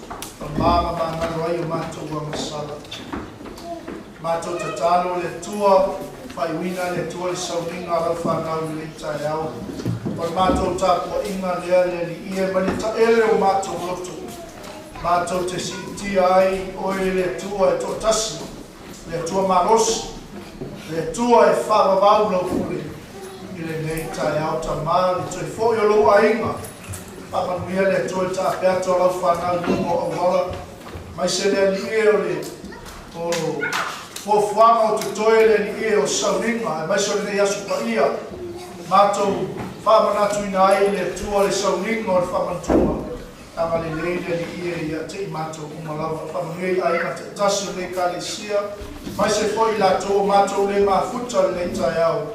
mama ma magalo ai o matou agasala. Matou tatalo le Atua, faaiuina e le Atua le sauniga a lau fanau i lenei taeao. O le matou tapuaiga lea le Alii e, mai le taele o matou loto. Matou te siitia ai i oe le Atua e toatasi, le Atua malosi, le Atua e faavavau lau pule i lenei taeao Tama, le toe foi o lou aiga. Faamanuia le Atua i le taape atu a lau fanau i luga o auala, aemaise le Alii e o le o fuafuaga o totoe le Alii e o sauniga, aemaise o lenei aso paia, matou faamanatuina ai le Atua le sauniga o le faamanatuga. Agalelei le Alii e ia te i matou uma lava. Faamanuia i aiga taitasi o lenei Ekalesia, aemaise foi i latou o matou le mafuta i lenei taeao.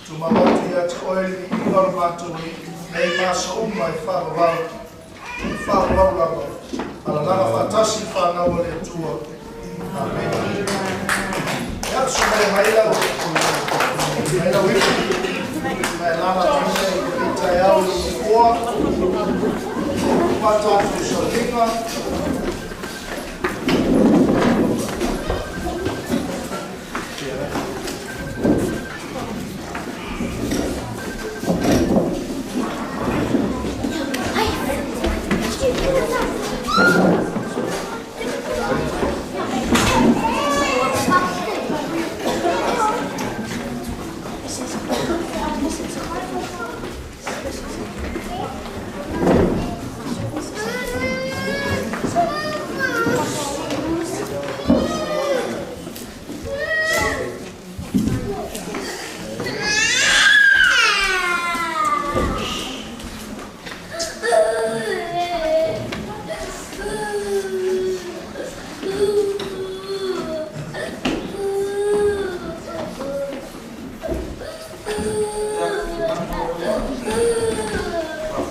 Tumau atu ia te oe le viiga o le matou Alii, nei ma aso uma e faavavau, e faavavau lava. Alalaga faatasi le fanau a le Atua. Amene. Ia, susu mai mai lau mai lau ipu. Mai lala tuina i lenei taeao i le nofoa. Uma tatou sauniga.